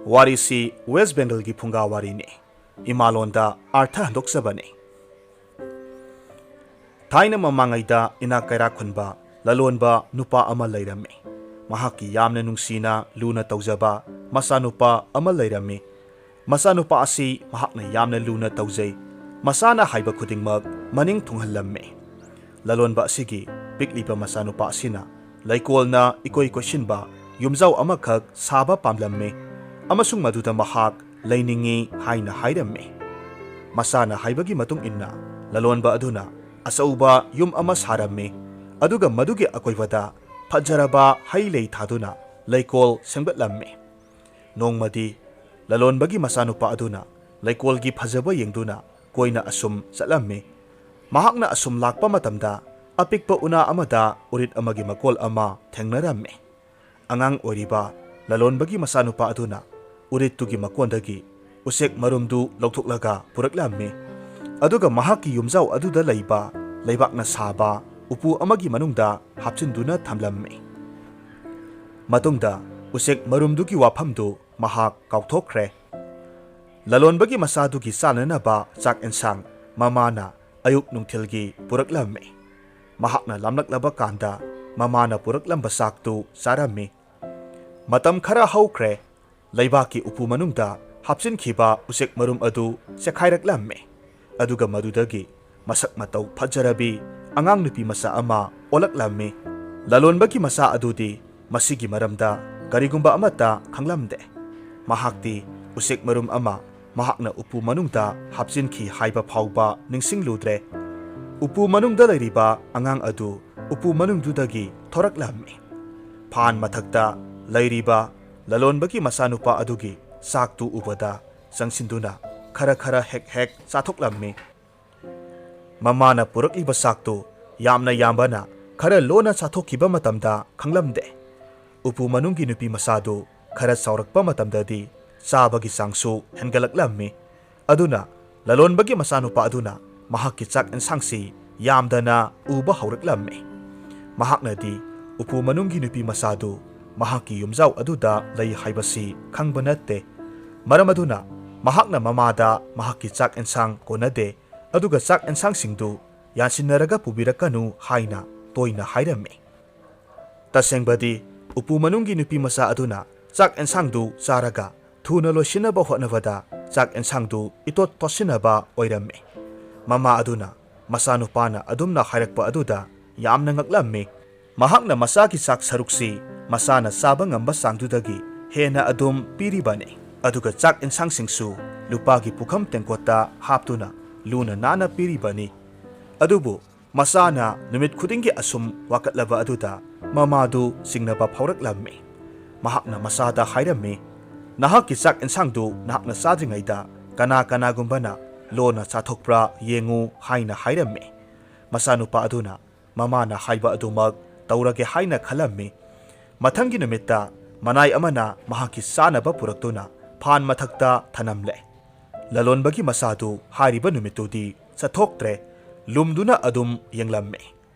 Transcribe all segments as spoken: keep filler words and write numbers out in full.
ꯋꯥꯔꯤꯁꯤ ꯋꯦꯁ ꯕꯦꯡꯒꯜꯒꯤ ꯐꯨꯡꯒꯥ ꯋꯥꯔꯤꯅꯤ꯫ ꯏꯃꯥꯂꯣꯟꯗ ꯑꯥꯔꯊ ꯍꯟꯗꯣꯛꯆꯕꯅꯤ꯫ ꯊꯥꯏꯅ ꯃꯃꯥꯡꯉꯩꯗ ꯏꯅꯥꯛ ꯀꯩꯔꯥꯛ ꯈꯨꯟꯕ ꯂꯂꯣꯟꯕ ꯅꯨꯄꯥ ꯑꯃ ꯂꯩꯔꯝꯃꯤ꯫ ꯃꯍꯥꯛꯀꯤ ꯌꯥꯝꯅ ꯅꯨꯡꯁꯤꯅ ꯂꯨꯅ ꯇꯧꯖꯕ ꯃꯆꯥꯅꯨꯄꯥ ꯑꯃ ꯂꯩꯔꯝꯃꯤ꯫ ꯃꯆꯥꯅꯨꯄꯥ ꯑꯁꯤ ꯃꯍꯥꯛꯅ ꯌꯥꯝꯅ ꯂꯨꯅ ꯇꯧꯖꯩ꯫ ꯃꯆꯥꯅ ꯍꯥꯏꯕ ꯈꯨꯗꯤꯡꯃꯛ ꯃꯅꯤꯡ ꯊꯨꯡꯍꯜꯂꯝꯃꯤ꯫ ꯂꯂꯣꯟꯕ ꯑꯁꯤꯒꯤ ꯄꯤꯛꯂꯤꯕ ꯃꯆꯥꯅꯨꯄꯥ ꯑꯁꯤꯅ ꯂꯩꯀꯣꯜꯅ ꯏꯀꯣꯏ ꯀꯣꯏꯁꯤꯟꯕ ꯌꯨꯝꯖꯥꯎ ꯑꯃꯈꯛ ꯁꯥꯕ ꯄꯥꯝꯂꯝꯃꯤ ꯑꯃꯁꯨꯡ ꯃꯗꯨꯗ ꯃꯍꯥꯛ ꯂꯩꯅꯤꯡꯏ ꯍꯥꯏꯅ ꯍꯥꯏꯔꯝꯃꯤ꯫ ꯃꯆꯥꯅ ꯍꯥꯏꯕꯒꯤ ꯃꯇꯨꯡ ꯏꯟꯅ ꯂꯂꯣꯟꯕ ꯑꯗꯨꯅ ꯑꯆꯧꯕ ꯌꯨꯝ ꯑꯃ ꯁꯥꯔꯝꯃꯤ, ꯑꯗꯨꯒ ꯃꯗꯨꯒꯤ ꯑꯀꯣꯏꯕꯗ ꯐꯖꯔꯕ ꯍꯩ ꯂꯩ ꯊꯥꯗꯨꯅ ꯂꯩꯀꯣꯜ ꯁꯦꯝꯒꯠꯂꯝꯃꯤ꯫ ꯅꯣꯡꯃꯗꯤ ꯂꯂꯣꯟꯕꯒꯤ ꯃꯆꯥꯅꯨꯄꯥ ꯑꯗꯨꯅ ꯂꯩꯀꯣꯜꯒꯤ ꯐꯖꯕ ꯌꯦꯡꯗꯨꯅ ꯀꯣꯏꯅ ꯑꯁꯨꯝ ꯆꯠꯂꯝꯃꯤ꯫ ꯃꯍꯥꯛꯅ ꯑꯁꯨꯝ ꯂꯥꯛꯄ ꯃꯇꯝꯗ ꯑꯄꯤꯛꯄ ꯎꯅꯥ ꯑꯃꯗ ꯎꯔꯤꯠ ꯑꯃꯒꯤ ꯃꯀꯣꯜ ꯑꯃ ꯊꯦꯡꯅꯔꯝꯃꯤ꯫ ꯑꯉꯥꯡ ꯑꯣꯏꯔꯤꯕ ꯂꯂꯣꯟꯕꯒꯤ ꯃꯆꯥꯅꯨꯄꯥ ꯑꯗꯨꯅ ꯎꯔꯤꯠꯇꯨꯒꯤ ꯃꯀꯣꯟꯗꯒꯤ ꯎꯆꯦꯛ ꯃꯔꯨꯝꯗꯨ ꯂꯧꯊꯣꯛꯂꯒ ꯄꯨꯔꯛꯂꯝꯃꯤ꯫ ꯑꯗꯨꯒ ꯃꯍꯥꯛꯀꯤ ꯌꯨꯝꯖꯥꯎ ꯑꯗꯨꯗ ꯂꯩꯕ ꯂꯩꯕꯥꯛꯅ ꯁꯥꯕ ꯎꯄꯨ ꯑꯃꯒꯤ ꯃꯅꯨꯡꯗ ꯍꯥꯞꯆꯤꯟꯗꯨꯅ ꯊꯝꯂꯝꯃꯤ꯫ ꯃꯇꯨꯡꯗ ꯎꯆꯦꯛ ꯃꯔꯨꯝꯗꯨꯒꯤ ꯋꯥꯐꯝꯗꯨ ꯃꯍꯥꯛ ꯀꯥꯎꯊꯣꯛꯈ꯭ꯔꯦ꯫ ꯂꯂꯣꯟꯕꯒꯤ ꯃꯆꯥꯗꯨꯒꯤ ꯆꯥꯅꯅꯕ ꯆꯥꯛ ꯑꯦꯟꯁꯥꯡ ꯃꯃꯥꯅ ꯑꯌꯨꯛ ꯅꯨꯡꯊꯤꯜꯒꯤ ꯄꯨꯔꯛꯂꯝꯃꯤ꯫ ꯃꯍꯥꯛꯅ ꯂꯥꯝꯂꯛꯂꯕ ꯀꯥꯟꯗ ꯃꯃꯥꯅ ꯄꯨꯔꯛꯂꯝꯕ ꯆꯥꯛꯇꯨ ꯆꯥꯔꯝꯃꯤ꯫ ꯃꯇꯝ ꯈꯔ ꯍꯧꯈ꯭ꯔꯦ꯫ ꯂꯩꯕꯥꯛꯀꯤ ꯎꯄꯨ ꯃꯅꯨꯡꯗ ꯍꯥꯞꯆꯤꯟꯈꯤꯕ ꯎꯆꯦꯛ ꯃꯔꯨꯝ ꯑꯗꯨ ꯆꯦꯛꯈꯥꯏꯔꯛꯂꯝꯃꯤ, ꯑꯗꯨꯒ ꯃꯗꯨꯗꯒꯤ ꯃꯁꯛ ꯃꯇꯧ ꯐꯖꯔꯕꯤ ꯑꯉꯥꯡ ꯅꯨꯄꯤ ꯃꯆꯥ ꯑꯃ ꯑꯣꯜꯂꯛꯂꯝꯃꯤ꯫ ꯂꯂꯣꯟꯕꯒꯤ ꯃꯆꯥ ꯑꯗꯨꯗꯤ ꯃꯁꯤꯒꯤ ꯃꯔꯝꯗ ꯀꯔꯤꯒꯨꯝꯕ ꯑꯃꯠꯇ ꯈꯪꯂꯝꯗꯦ꯫ ꯃꯍꯥꯛꯇꯤ ꯎꯆꯦꯛ ꯃꯔꯨꯝ ꯑꯃ ꯃꯍꯥꯛꯅ ꯎꯄꯨ ꯃꯅꯨꯡꯗ ꯍꯥꯞꯆꯤꯟꯈꯤ ꯍꯥꯏꯕ ꯐꯥꯎꯕ ꯅꯤꯡꯁꯤꯡꯂꯨꯗ꯭ꯔꯦ꯫ ꯎꯄꯨ ꯃꯅꯨꯡꯗ ꯂꯩꯔꯤꯕ ꯑꯉꯥꯡ ꯑꯗꯨ ꯎꯄꯨ ꯃꯅꯨꯡꯗꯨꯗꯒꯤ ꯊꯣꯔꯛꯂꯝꯃꯤ꯫ ꯐꯥꯟ ꯃꯊꯛꯇ ꯂꯩꯔꯤꯕ ꯂꯂꯣꯟꯕꯒꯤ ꯃꯆꯥꯅꯨꯄꯥ ꯑꯗꯨꯒꯤ ꯆꯥꯛꯇꯨ ꯎꯕꯗ ꯆꯪꯁꯤꯟꯗꯨꯅ ꯈꯔ ꯈꯔ ꯍꯦꯛ ꯍꯦꯛ ꯆꯥꯊꯣꯛꯂꯝꯃꯤ꯫ ꯃꯃꯥꯅ ꯄꯨꯔꯛꯂꯤꯕ ꯆꯥꯛꯇꯨ ꯌꯥꯝꯅ ꯌꯥꯝꯕꯅ ꯈꯔ ꯂꯣꯟꯅ ꯆꯥꯊꯣꯛꯈꯤꯕ ꯃꯇꯝꯗ ꯈꯪꯂꯝꯗꯦ꯫ ꯎꯄꯨ ꯃꯅꯨꯡꯒꯤ ꯅꯨꯄꯤ ꯃꯆꯥꯗꯨ ꯈꯔ ꯆꯥꯎꯔꯛꯄ ꯃꯇꯝꯗꯗꯤ ꯆꯥꯕꯒꯤ ꯆꯥꯡꯁꯨ ꯍꯦꯟꯒꯠꯂꯛꯂꯝꯃꯤ꯫ ꯑꯗꯨꯅ ꯂꯂꯣꯟꯕꯒꯤ ꯃꯆꯥꯅꯨꯄꯥ ꯑꯗꯨꯅ ꯃꯍꯥꯛꯀꯤ ꯆꯥꯛ ꯑꯦꯟꯁꯥꯡꯁꯤ ꯌꯥꯝꯗꯅ ꯎꯕ ꯍꯧꯔꯛꯂꯝꯃꯤ꯫ ꯃꯍꯥꯛꯅꯗꯤ ꯎꯄꯨ ꯃꯅꯨꯡꯒꯤ ꯅꯨꯄꯤ ꯃꯆꯥꯗꯨ ꯃꯍꯥꯛꯀꯤ ꯌꯨꯝꯖꯥꯎ ꯑꯗꯨꯗ ꯂꯩ ꯍꯥꯏꯕꯁꯤ ꯈꯪꯕ ꯅꯠꯇꯦ꯫ ꯃꯔꯝ ꯑꯗꯨꯅ ꯃꯍꯥꯛꯅ ꯃꯃꯥꯗ ꯃꯍꯥꯛꯀꯤ ꯆꯥꯛ ꯑꯦꯟꯁꯥꯡ ꯀꯣꯟꯅꯗꯦ, ꯑꯗꯨꯒ ꯆꯥꯛ ꯑꯦꯟꯁꯥꯡꯁꯤꯡꯗꯨ ꯌꯥꯟꯁꯤꯟꯅꯔꯒ ꯄꯨꯕꯤꯔꯛꯀꯅꯨ ꯍꯥꯏꯅ ꯇꯣꯏꯅ ꯍꯥꯏꯔꯝꯃꯤ꯫ ꯇꯁꯦꯡꯕꯗꯤ, ꯎꯄꯨ ꯃꯅꯨꯡꯒꯤ ꯅꯨꯄꯤ ꯃꯆꯥ ꯑꯗꯨꯅ ꯆꯥꯛ ꯑꯦꯟꯁꯥꯡꯗꯨ ꯆꯥꯔꯒ ꯊꯨꯅ ꯂꯣꯏꯁꯤꯟꯅꯕ ꯍꯣꯠꯅꯕꯗ ꯆꯥꯛ ꯑꯦꯟꯁꯥꯡꯗꯨ ꯏꯇꯣꯠ ꯇꯣꯠꯁꯤꯟꯅꯕ ꯑꯣꯏꯔꯝꯃꯤ꯫ ꯃꯃꯥ ꯑꯗꯨꯅ ꯃꯆꯥꯅꯨꯄꯥꯅ ꯑꯗꯨꯝꯅ ꯍꯥꯏꯔꯛꯄ ꯑꯗꯨꯗ ꯌꯥꯝꯅ ꯉꯛꯂꯝꯃꯤ꯫ ꯃꯍꯥꯛꯅ ꯃꯆꯥꯒꯤ ꯆꯥꯛ ꯁꯔꯨꯛꯁꯤ ꯃꯆꯥꯅ ꯆꯥꯕ ꯉꯝꯕ ꯆꯥꯡꯗꯨꯗꯒꯤ ꯍꯦꯟꯅ ꯑꯗꯨꯝ ꯄꯤꯔꯤꯕꯅꯤ꯫ ꯑꯗꯨꯒ ꯆꯥꯛ ꯑꯦꯟꯁꯥꯡꯁꯤꯡꯁꯨ ꯂꯨꯄꯥꯒꯤ ꯄꯨꯈꯝ ꯇꯦꯡꯀꯣꯠꯇ ꯍꯥꯞꯇꯨꯅ ꯂꯨꯅ ꯅꯥꯟꯅ ꯄꯤꯔꯤꯕꯅꯤ꯫ ꯑꯗꯨꯕꯨ ꯃꯆꯥꯅ ꯅꯨꯃꯤꯠ ꯈꯨꯗꯤꯡꯒꯤ ꯑꯁꯨꯝ ꯋꯥꯀꯠꯂꯕ ꯑꯗꯨꯗ ꯃꯃꯥꯗꯨ ꯆꯤꯡꯅꯕ ꯐꯥꯎꯔꯛꯂꯝꯃꯤ꯫ ꯃꯍꯥꯛꯅ ꯃꯆꯥꯗ ꯍꯥꯏꯔꯝꯃꯤ, "ꯅꯍꯥꯛꯀꯤ ꯆꯥꯛ ꯑꯦꯟꯁꯥꯡꯗꯨ ꯅꯍꯥꯛꯅ ꯆꯥꯗ꯭ꯔꯤꯉꯩꯗ ꯀꯅꯥ ꯀꯅꯥꯒꯨꯝꯕꯅ ꯂꯣꯟꯅ ꯆꯥꯊꯣꯛꯄ꯭ꯔꯥ ꯌꯦꯡꯉꯨ" ꯍꯥꯏꯅ ꯍꯥꯏꯔꯝꯃꯤ꯫ ꯃꯆꯥꯅꯨꯄꯥ ꯑꯗꯨꯅ ꯃꯃꯥꯅ ꯍꯥꯏꯕ ꯑꯗꯨꯃꯛ ꯇꯧꯔꯒꯦ ꯍꯥꯏꯅ ꯈꯜꯂꯝꯃꯤ꯫ ꯃꯊꯪꯒꯤ ꯅꯨꯃꯤꯠꯇ ꯃꯅꯥꯏ ꯑꯃꯅ ꯃꯍꯥꯛꯀꯤ ꯆꯥꯅꯕ ꯄꯨꯔꯛꯇꯨꯅ ꯐꯥꯟ ꯃꯊꯛꯇ ꯊꯅꯝꯂꯦ꯫ ꯂꯂꯣꯟꯕꯒꯤ ꯃꯆꯥꯗꯨ ꯍꯥꯏꯔꯤꯕ ꯅꯨꯃꯤꯠꯇꯨꯗꯤ ꯆꯠꯊꯣꯛꯇ꯭ꯔꯦ, ꯂꯨꯝꯗꯨꯅ ꯑꯗꯨꯝ ꯌꯦꯡꯂꯝꯃꯤ꯫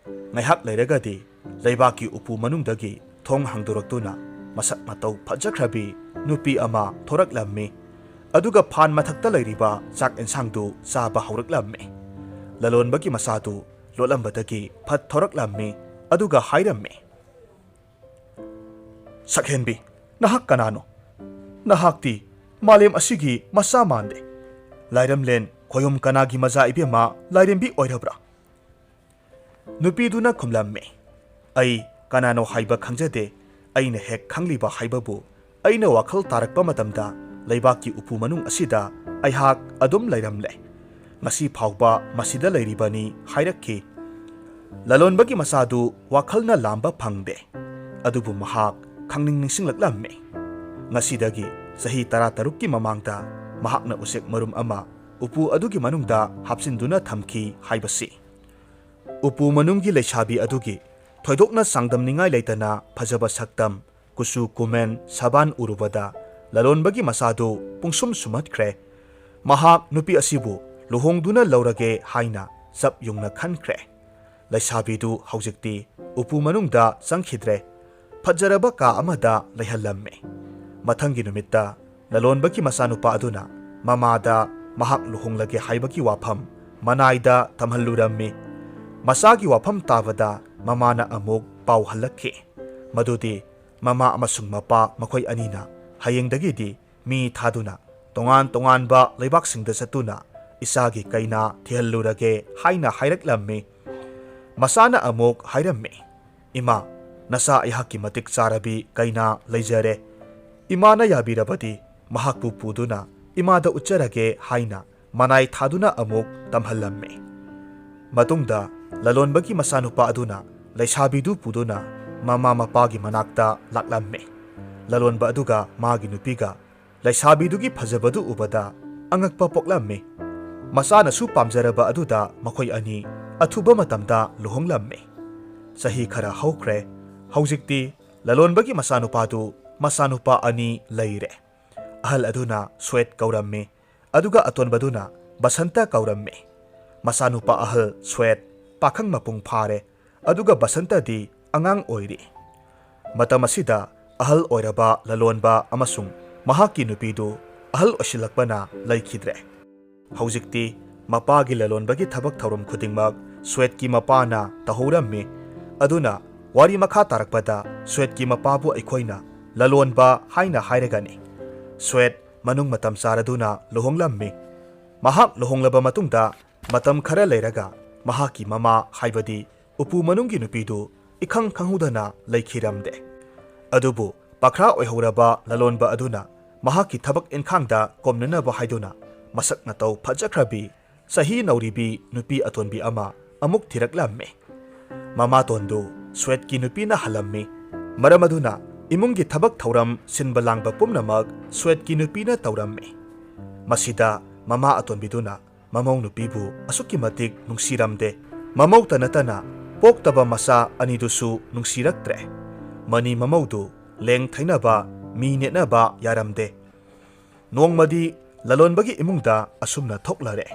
ꯉꯥꯏꯍꯥꯛ ꯂꯩꯔꯒꯗꯤ ꯂꯩꯕꯥꯛꯀꯤ ꯎꯄꯨ ꯃꯅꯨꯡꯗꯒꯤ ꯊꯣꯡ ꯍꯥꯡꯗꯣꯔꯛꯇꯨꯅ ꯃꯁꯛ ꯃꯇꯧ ꯐꯖꯈ꯭ꯔꯕꯤ ꯅꯨꯄꯤ ꯑꯃ ꯊꯣꯔꯛꯂꯝꯃꯤ꯫ ꯑꯗꯨꯒ ꯐꯥꯟ ꯃꯊꯛꯇ ꯂꯩꯔꯤꯕ ꯆꯥꯛ ꯑꯦꯟꯁꯥꯡꯗꯨ ꯆꯥꯕ ꯍꯧꯔꯛꯂꯝꯃꯤ꯫ ꯂꯂꯣꯟꯕꯒꯤ ꯃꯆꯥꯗꯨ ꯂꯣꯠꯂꯝꯕꯗꯒꯤ ꯐꯠ ꯊꯣꯔꯛꯂꯝꯃꯤ꯫ ꯑꯗꯨꯒ ꯍꯥꯏꯔꯝꯃꯤ, "ꯁꯛꯍꯦꯟꯕꯤ, ꯅꯍꯥꯛ ꯀꯅꯥꯅꯣ? ꯅꯍꯥꯛꯇꯤ ꯃꯥꯂꯦꯝ ꯑꯁꯤꯒꯤ ꯃꯆꯥ ꯃꯥꯟꯗꯦ꯫ ꯂꯥꯏꯔꯝꯂꯦꯟ ꯈꯣꯌꯨꯝ ꯀꯅꯥꯒꯤ ꯃꯆꯥ ꯏꯕꯦꯝꯃ ꯂꯥꯏꯔꯦꯝꯕꯤ ꯑꯣꯏꯔꯕ꯭ꯔꯥ?" ꯅꯨꯄꯤꯗꯨꯅ ꯈꯨꯝꯂꯝꯃꯤ, "ꯑꯩ ꯀꯅꯥꯅꯣ ꯍꯥꯏꯕ ꯈꯪꯖꯗꯦ꯫ ꯑꯩꯅ ꯍꯦꯛ ꯈꯪꯂꯤꯕ ꯍꯥꯏꯕꯕꯨ, ꯑꯩꯅ ꯋꯥꯈꯜ ꯇꯥꯔꯛꯄ ꯃꯇꯝꯗ ꯂꯩꯕꯥꯛꯀꯤ ꯎꯄꯨ ꯃꯅꯨꯡ ꯑꯁꯤꯗ ꯑꯩꯍꯥꯛ ꯑꯗꯨꯝ ꯂꯩꯔꯝꯂꯦ꯫ ꯉꯁꯤ ꯐꯥꯎꯕ ꯃꯁꯤꯗ ꯂꯩꯔꯤꯕꯅꯤ" ꯍꯥꯏꯔꯛꯈꯤ꯫ ꯂꯂꯣꯟꯕꯒꯤ ꯃꯆꯥꯗꯨ ꯋꯥꯈꯜꯅ ꯂꯥꯝꯕ ꯐꯪꯗꯦ, ꯑꯗꯨꯕꯨ ꯃꯍꯥꯛ ꯈꯪꯅꯤꯡ ꯅꯤꯡꯁꯤꯡꯂꯛꯂꯝꯃꯤ꯫ ꯉꯁꯤꯗꯒꯤ ꯆꯍꯤ ꯇꯔꯥꯇꯔꯨꯛꯀꯤ ꯃꯃꯥꯡꯗ ꯃꯍꯥꯛꯅ ꯎꯆꯦꯛ ꯃꯔꯨꯝ ꯑꯃ ꯎꯄꯨ ꯑꯗꯨꯒꯤ ꯃꯅꯨꯡꯗ ꯍꯥꯞꯆꯤꯟꯗꯨꯅ ꯊꯝꯈꯤ ꯍꯥꯏꯕꯁꯤ꯫ ꯎꯄꯨ ꯃꯅꯨꯡꯒꯤ ꯂꯩꯁꯥꯕꯤ ꯑꯗꯨꯒꯤ ꯊꯣꯏꯗꯣꯛꯅ ꯆꯥꯡꯗꯝꯅꯤꯡꯉꯥꯏ ꯂꯩꯇꯅ ꯐꯖꯕ ꯁꯛꯇꯝ, ꯀꯨꯆꯨ ꯀꯨꯃꯦꯟ, ꯁꯕꯥꯟ ꯎꯔꯨꯕꯗ ꯂꯂꯣꯟꯕꯒꯤ ꯃꯆꯥꯗꯨ ꯄꯨꯡꯁꯨꯝ ꯁꯨꯝꯍꯠꯈ꯭ꯔꯦ꯫ ꯃꯍꯥꯛ ꯅꯨꯄꯤ ꯑꯁꯤꯕꯨ ꯂꯨꯍꯣꯡꯗꯨꯅ ꯂꯧꯔꯒꯦ ꯍꯥꯏꯅ ꯆꯞ ꯌꯨꯡꯅ ꯈꯟꯈ꯭ꯔꯦ꯫ ꯂꯩꯁꯥꯕꯤꯗꯨ ꯍꯧꯖꯤꯛꯇꯤ ꯎꯄꯨ ꯃꯅꯨꯡꯗ ꯆꯪꯈꯤꯗ꯭ꯔꯦ꯫ ꯐꯖꯔꯕ ꯀꯥ ꯑꯃꯗ ꯂꯩꯍꯜꯂꯝꯃꯤ꯫ ꯃꯊꯪꯒꯤ ꯅꯨꯃꯤꯠꯇ ꯂꯂꯣꯟꯕꯒꯤ ꯃꯆꯥꯅꯨꯄꯥ ꯑꯗꯨꯅ ꯃꯃꯥꯗ ꯃꯍꯥꯛ ꯂꯨꯍꯣꯡꯂꯒꯦ ꯍꯥꯏꯕꯒꯤ ꯋꯥꯐꯝ ꯃꯅꯥꯏꯗ ꯇꯝꯍꯜꯂꯨꯔꯝꯃꯤ꯫ ꯃꯆꯥꯒꯤ ꯋꯥꯐꯝ ꯇꯥꯕꯗ ꯃꯃꯥꯅ ꯑꯃꯨꯛ ꯄꯥꯎ ꯍꯜꯂꯛꯈꯤ, ꯃꯗꯨꯗꯤ ꯃꯃꯥ ꯑꯃꯁꯨꯡ ꯃꯄꯥ ꯃꯈꯣꯏ ꯑꯅꯤꯅ ꯍꯌꯦꯡꯗꯒꯤꯗꯤ ꯃꯤ ꯊꯥꯗꯨꯅ ꯇꯣꯉꯥꯟ ꯇꯣꯉꯥꯟꯕ ꯂꯩꯕꯥꯛꯁꯤꯡꯗ ꯆꯠꯇꯨꯅ ꯏꯆꯥꯒꯤ ꯀꯩꯅꯥ ꯊꯤꯍꯜꯂꯨꯔꯒꯦ ꯍꯥꯏꯅ ꯍꯥꯏꯔꯛꯂꯝꯃꯤ꯫ ꯃꯆꯥꯅ ꯑꯃꯨꯛ ꯍꯥꯏꯔꯝꯃꯤ, "ꯏꯃꯥ, ꯅꯆꯥ ꯑꯩꯍꯥꯛꯀꯤ ꯃꯇꯤꯛ ꯆꯥꯔꯕꯤ ꯀꯩꯅꯥ ꯂꯩꯖꯔꯦ꯫ ꯏꯃꯥꯅ ꯌꯥꯕꯤꯔꯕꯗꯤ ꯃꯍꯥꯛꯄꯨ ꯄꯨꯗꯨꯅ ꯏꯃꯥꯗ ꯎꯠꯆꯔꯒꯦ" ꯍꯥꯏꯅ ꯃꯅꯥꯏ ꯊꯥꯗꯨꯅ ꯑꯃꯨꯛ ꯇꯝꯍꯜꯂꯝꯃꯤ꯫ ꯃꯇꯨꯡꯗ ꯂꯂꯣꯟꯕꯒꯤ ꯃꯆꯥꯅꯨꯄꯥ ꯑꯗꯨꯅ ꯂꯩꯁꯥꯕꯤꯗꯨ ꯄꯨꯗꯨꯅ ꯃꯃꯥ ꯃꯄꯥꯒꯤ ꯃꯅꯥꯛꯇ ꯂꯥꯛꯂꯝꯃꯤ꯫ ꯂꯂꯣꯟꯕ ꯑꯗꯨꯒ ꯃꯥꯒꯤ ꯅꯨꯄꯤꯒ ꯂꯩꯁꯥꯕꯤꯗꯨꯒꯤ ꯐꯖꯕꯗꯨ ꯎꯕꯗ ꯑꯉꯛꯄ ꯄꯣꯛꯂꯝꯃꯤ꯫ ꯃꯆꯥꯅꯁꯨ ꯄꯥꯝꯖꯔꯕ ꯑꯗꯨꯗ ꯃꯈꯣꯏ ꯑꯅꯤ ꯑꯊꯨꯕ ꯃꯇꯝꯗ ꯂꯨꯍꯣꯡꯂꯝꯃꯤ꯫ ꯆꯍꯤ ꯈꯔ ꯍꯧꯈ꯭ꯔꯦ꯫ ꯍꯧꯖꯤꯛꯇꯤ ꯂꯂꯣꯟꯕꯒꯤ ꯃꯆꯥꯅꯨꯄꯥꯗꯨ ꯃꯆꯥꯅꯨꯄꯥ ꯑꯅꯤ ꯂꯩꯔꯦ꯫ ꯑꯍꯜ ꯑꯗꯨꯅ ꯁ꯭ꯋꯦꯠ ꯀꯧꯔꯝꯃꯤ, ꯑꯗꯨꯒ ꯑꯇꯣꯟꯕꯗꯨꯅ ꯕꯁꯟꯇ ꯀꯧꯔꯝꯃꯤ꯫ ꯃꯆꯥꯅꯨꯄꯥ ꯑꯍꯜ ꯁ꯭ꯋꯦꯠ ꯄꯥꯈꯪ ꯃꯄꯨꯡ ꯐꯥꯔꯦ, ꯑꯗꯨꯒ ꯕꯁꯟꯇꯗꯤ ꯑꯉꯥꯡ ꯑꯣꯏꯔꯤ꯫ ꯃꯇꯝ ꯑꯁꯤꯗ ꯑꯍꯜ ꯑꯣꯏꯔꯕ ꯂꯂꯣꯟꯕ ꯑꯃꯁꯨꯡ ꯃꯍꯥꯛꯀꯤ ꯅꯨꯄꯤꯗꯨ ꯑꯍꯜ ꯑꯣꯏꯁꯤꯜꯂꯛꯄꯅ ꯂꯩꯈꯤꯗ꯭ꯔꯦ꯫ ꯍꯧꯖꯤꯛꯇꯤ ꯃꯄꯥꯒꯤ ꯂꯂꯣꯟꯕꯒꯤ ꯊꯕꯛ ꯊꯧꯔꯝ ꯈꯨꯗꯤꯡꯃꯛ ꯁ꯭ꯋꯦꯠꯀꯤ ꯃꯄꯥꯅ ꯇꯧꯍꯧꯔꯝꯃꯤ꯫ ꯑꯗꯨꯅ ꯋꯥꯔꯤ ꯃꯈꯥ ꯇꯥꯔꯛꯄꯗ ꯁ꯭ꯋꯦꯠꯀꯤ ꯃꯄꯥꯕꯨ ꯑꯩꯈꯣꯏꯅ ꯂꯂꯣꯟꯕ ꯍꯥꯏꯅ ꯍꯥꯏꯔꯒꯅꯤ꯫ ꯁ꯭ꯋꯦꯠ ꯃꯅꯨꯡ ꯃꯇꯝ ꯆꯥꯔꯗꯨꯅ ꯂꯨꯍꯣꯡꯂꯝꯃꯤ꯫ ꯃꯍꯥꯛ ꯂꯨꯍꯣꯡꯂꯕ ꯃꯇꯨꯡꯗ ꯃꯇꯝ ꯈꯔ ꯂꯩꯔꯒ ꯃꯍꯥꯛꯀꯤ ꯃꯃꯥ, ꯍꯥꯏꯕꯗꯤ ꯎꯄꯨ ꯃꯅꯨꯡꯒꯤ ꯅꯨꯄꯤꯗꯨ ꯏꯈꯪ ꯈꯪꯍꯧꯗꯅ ꯂꯩꯈꯤꯔꯝꯗꯦ꯫ ꯑꯗꯨꯕꯨ ꯄꯥꯈ꯭ꯔꯥ ꯑꯣꯏꯍꯧꯔꯕ ꯂꯂꯣꯟꯕ ꯑꯗꯨꯅ ꯃꯍꯥꯛꯀꯤ ꯊꯕꯛ ꯏꯟꯈꯥꯡꯗ ꯀꯣꯝꯅꯅꯕ ꯍꯥꯏꯗꯨꯅ ꯃꯁꯛ ꯃꯇꯧ ꯐꯖꯈ꯭ꯔꯕꯤ, ꯆꯍꯤ ꯅꯧꯔꯤꯕꯤ ꯅꯨꯄꯤ ꯑꯇꯣꯟꯕꯤ ꯑꯃ ꯑꯃꯨꯛ ꯊꯤꯔꯛꯂꯝꯃꯤ꯫ ꯃꯃꯥꯇꯣꯟꯗꯨ ꯁ꯭ꯋꯦꯠꯀꯤ ꯅꯨꯄꯤꯅ ꯍꯜꯂꯝꯃꯤ꯫ ꯃꯔꯝ ꯑꯗꯨꯅ ꯏꯃꯨꯡꯒꯤ ꯊꯕꯛ ꯊꯧꯔꯝ ꯁꯤꯟꯕ ꯂꯥꯡꯕ ꯄꯨꯝꯅꯃꯛ ꯁ꯭ꯋꯦꯠꯀꯤ ꯅꯨꯄꯤꯅ ꯇꯧꯔꯝꯃꯤ꯫ ꯃꯁꯤꯗ ꯃꯃꯥ ꯑꯇꯣꯟꯕꯤꯗꯨꯅ ꯃꯃꯧ ꯅꯨꯄꯤꯕꯨ ꯑꯁꯨꯛꯀꯤ ꯃꯇꯤꯛ ꯅꯨꯡꯁꯤꯔꯝꯗꯦ꯫ ꯃꯃꯧꯇ ꯅꯠꯇꯅ ꯄꯣꯛꯇꯕ ꯃꯆꯥ ꯑꯅꯤꯗꯨꯁꯨ ꯅꯨꯡꯁꯤꯔꯛꯇ꯭ꯔꯦ꯫ ꯃꯅꯤ ꯃꯃꯧꯗꯨ ꯂꯦꯡ ꯊꯩꯅꯕ, ꯃꯤ ꯅꯦꯠꯅꯕ ꯌꯥꯔꯝꯗꯦ꯫ ꯅꯣꯡꯃꯗꯤ ꯂꯂꯣꯟꯕꯒꯤ ꯏꯃꯨꯡꯗ ꯑꯁꯨꯝꯅ ꯊꯣꯛꯂꯔꯦ꯫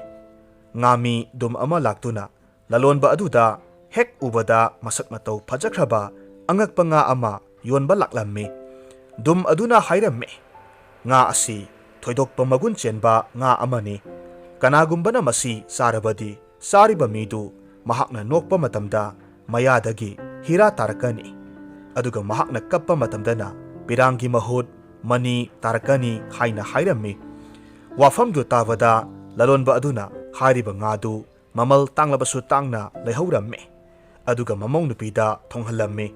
ꯉꯥꯃꯤ ꯗꯨꯝ ꯑꯃ ꯂꯥꯛꯇꯨꯅ ꯂꯂꯣꯟꯕ ꯑꯗꯨꯗ ꯍꯦꯛ ꯎꯕꯗ ꯃꯁꯛ ꯃꯇꯧ ꯐꯖꯈ꯭ꯔꯕ ꯑꯉꯛꯄ ꯉꯥ ꯑꯃ ꯌꯣꯟꯕ ꯂꯥꯛꯂꯝꯃꯤ꯫ ꯗꯨꯝ ꯑꯗꯨꯅ ꯍꯥꯏꯔꯝꯃꯤ, "ꯉꯥ ꯑꯁꯤ ꯊꯣꯏꯗꯣꯛꯄ ꯃꯒꯨꯟ ꯆꯦꯟꯕ ꯉꯥ ꯑꯃꯅꯤ꯫ ꯀꯅꯥꯒꯨꯝꯕꯅ ꯃꯁꯤ ꯆꯥꯔꯕꯗꯤ ꯆꯥꯔꯤꯕ ꯃꯤꯗꯨ ꯃꯍꯥꯛꯅ ꯅꯣꯛꯄ ꯃꯇꯝꯗ ꯃꯌꯥꯗꯒꯤ ꯍꯤꯔꯥ ꯇꯥꯔꯛꯀꯅꯤ꯫ ꯑꯗꯨꯒ ꯃꯍꯥꯛꯅ ꯀꯞꯄ ꯃꯇꯝꯗꯅ ꯄꯤꯔꯥꯡꯒꯤ ꯃꯍꯨꯠ ꯃꯅꯤ ꯇꯥꯔꯛꯀꯅꯤ" ꯍꯥꯏꯅ ꯍꯥꯏꯔꯝꯃꯤ꯫ ꯋꯥꯐꯝꯗꯨ ꯇꯥꯕꯗ ꯂꯂꯣꯟꯕ ꯑꯗꯨꯅ ꯍꯥꯏꯔꯤꯕ ꯉꯥꯗꯨ ꯃꯃꯜ ꯇꯥꯡꯂꯕꯁꯨ ꯇꯥꯡꯅ ꯂꯩꯍꯧꯔꯝꯃꯤ꯫ ꯑꯗꯨꯒ ꯃꯃꯧ ꯅꯨꯄꯤꯗ ꯊꯣꯡꯍꯜꯂꯝꯃꯤ꯫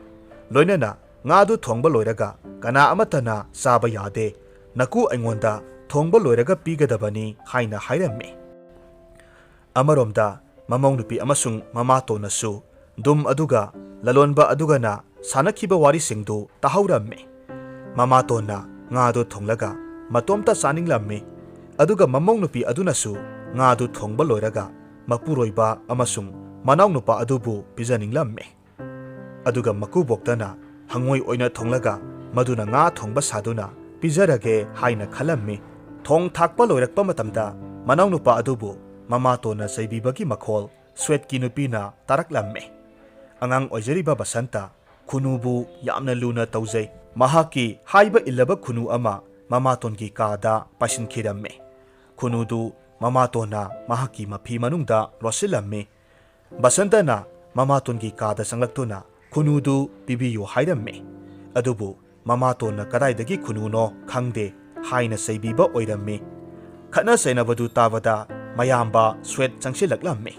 ꯂꯣꯏꯅꯅ ꯉꯥꯗꯨ ꯊꯣꯡꯕ ꯂꯣꯏꯔꯒ ꯀꯅꯥ ꯑꯃꯠꯇꯅ ꯆꯥꯕ ꯌꯥꯗꯦ, ꯅꯀꯨ ꯑꯩꯉꯣꯟꯗ ꯊꯣꯡꯕ ꯂꯣꯏꯔꯒ ꯄꯤꯒꯗꯕꯅꯤ ꯍꯥꯏꯅ ꯍꯥꯏꯔꯝꯃꯤ꯫ ꯑꯃꯔꯣꯝꯗ ꯃꯃꯧ ꯅꯨꯄꯤ ꯑꯃꯁꯨꯡ ꯃꯃꯥꯇꯣꯟꯅꯁꯨ ꯗꯨꯝ ꯑꯗꯨꯒ ꯂꯂꯣꯟꯕ ꯑꯗꯨꯒꯅ ꯁꯥꯟꯅꯈꯤꯕ ꯋꯥꯔꯤꯁꯤꯡꯗꯨ ꯇꯥꯍꯧꯔꯝꯃꯤ꯫ ꯃꯃꯥꯇꯣꯟꯅ ꯉꯥꯗꯨ ꯊꯣꯡꯂꯒ ꯃꯇꯣꯝꯇ ꯆꯥꯅꯤꯡꯂꯝꯃꯤ꯫ ꯑꯗꯨꯒ ꯃꯃꯧ ꯅꯨꯄꯤ ꯑꯗꯨꯅꯁꯨ ꯉꯥꯗꯨ ꯊꯣꯡꯕ ꯂꯣꯏꯔꯒ ꯃꯄꯨꯔꯣꯏꯕ ꯑꯃꯁꯨꯡ ꯃꯅꯥꯎꯅꯨꯄꯥ ꯑꯗꯨꯕꯨ ꯄꯤꯖꯅꯤꯡꯂꯝꯃꯤ꯫ ꯑꯗꯨꯒ ꯃꯀꯨꯕꯣꯛꯇꯅ ꯍꯪꯉꯣꯏ ꯑꯣꯏꯅ ꯊꯣꯡꯂꯒ ꯃꯗꯨꯅ ꯉꯥ ꯊꯣꯡꯕ ꯁꯥꯗꯨꯅ ꯄꯤꯖꯔꯒꯦ ꯍꯥꯏꯅ ꯈꯜꯂꯝꯃꯤ꯫ ꯊꯣꯡ ꯊꯥꯛꯄ ꯂꯣꯏꯔꯛꯄ ꯃꯇꯝꯗ ꯃꯅꯥꯎꯅꯨꯄꯥ ꯑꯗꯨꯕꯨ ꯃꯃꯥꯇꯣꯟꯅ ꯆꯩꯕꯤꯕꯒꯤ ꯃꯈꯣꯜ ꯁ꯭ꯋꯦꯠꯀꯤ ꯅꯨꯄꯤꯅ ꯇꯥꯔꯛꯂꯝꯃꯤ꯫ ꯑꯉꯥꯡ ꯑꯣꯏꯖꯔꯤꯕ ꯕꯁꯟꯇ ꯈꯨꯅꯨꯕꯨ ꯌꯥꯝꯅ ꯂꯨꯅ ꯇꯧꯖꯩ꯫ ꯃꯍꯥꯛꯀꯤ ꯍꯥꯏꯕ ꯏꯜꯂꯕ ꯈꯨꯅꯨ ꯑꯃ ꯃꯃꯥꯇꯣꯟꯒꯤ ꯀꯥꯗ ꯄꯥꯏꯁꯤꯟꯈꯤꯔꯝꯃꯤ꯫ ꯈꯨꯅꯨꯗꯨ ꯃꯃꯥꯇꯣꯟꯅ ꯃꯍꯥꯛꯀꯤ ꯃꯐꯤ ꯃꯅꯨꯡꯗ ꯂꯣꯠꯁꯤꯜꯂꯝꯃꯤ꯫ ꯕꯁꯟꯇꯅ ꯃꯃꯥꯇꯣꯟꯒꯤ ꯀꯥꯗ ꯆꯪꯂꯛꯇꯨꯅ ꯈꯨꯅꯨꯗꯨ ꯄꯤꯕꯤꯌꯨ ꯍꯥꯏꯔꯝꯃꯤ꯫ ꯑꯗꯨꯕꯨ ꯃꯃꯥꯇꯣꯟꯅ ꯀꯗꯥꯏꯗꯒꯤ ꯈꯨꯅꯨꯅꯣ ꯈꯪꯗꯦ ꯍꯥꯏꯅ ꯆꯩꯕꯤꯕ ꯑꯣꯏꯔꯝꯃꯤ꯫ ꯈꯠꯅ ꯆꯩꯅꯕꯗꯨ ꯇꯥꯕꯗ ꯃꯌꯥꯝꯕ ꯁ꯭ꯋꯦꯠ ꯆꯪꯁꯤꯜꯂꯛꯂꯝꯃꯤ꯫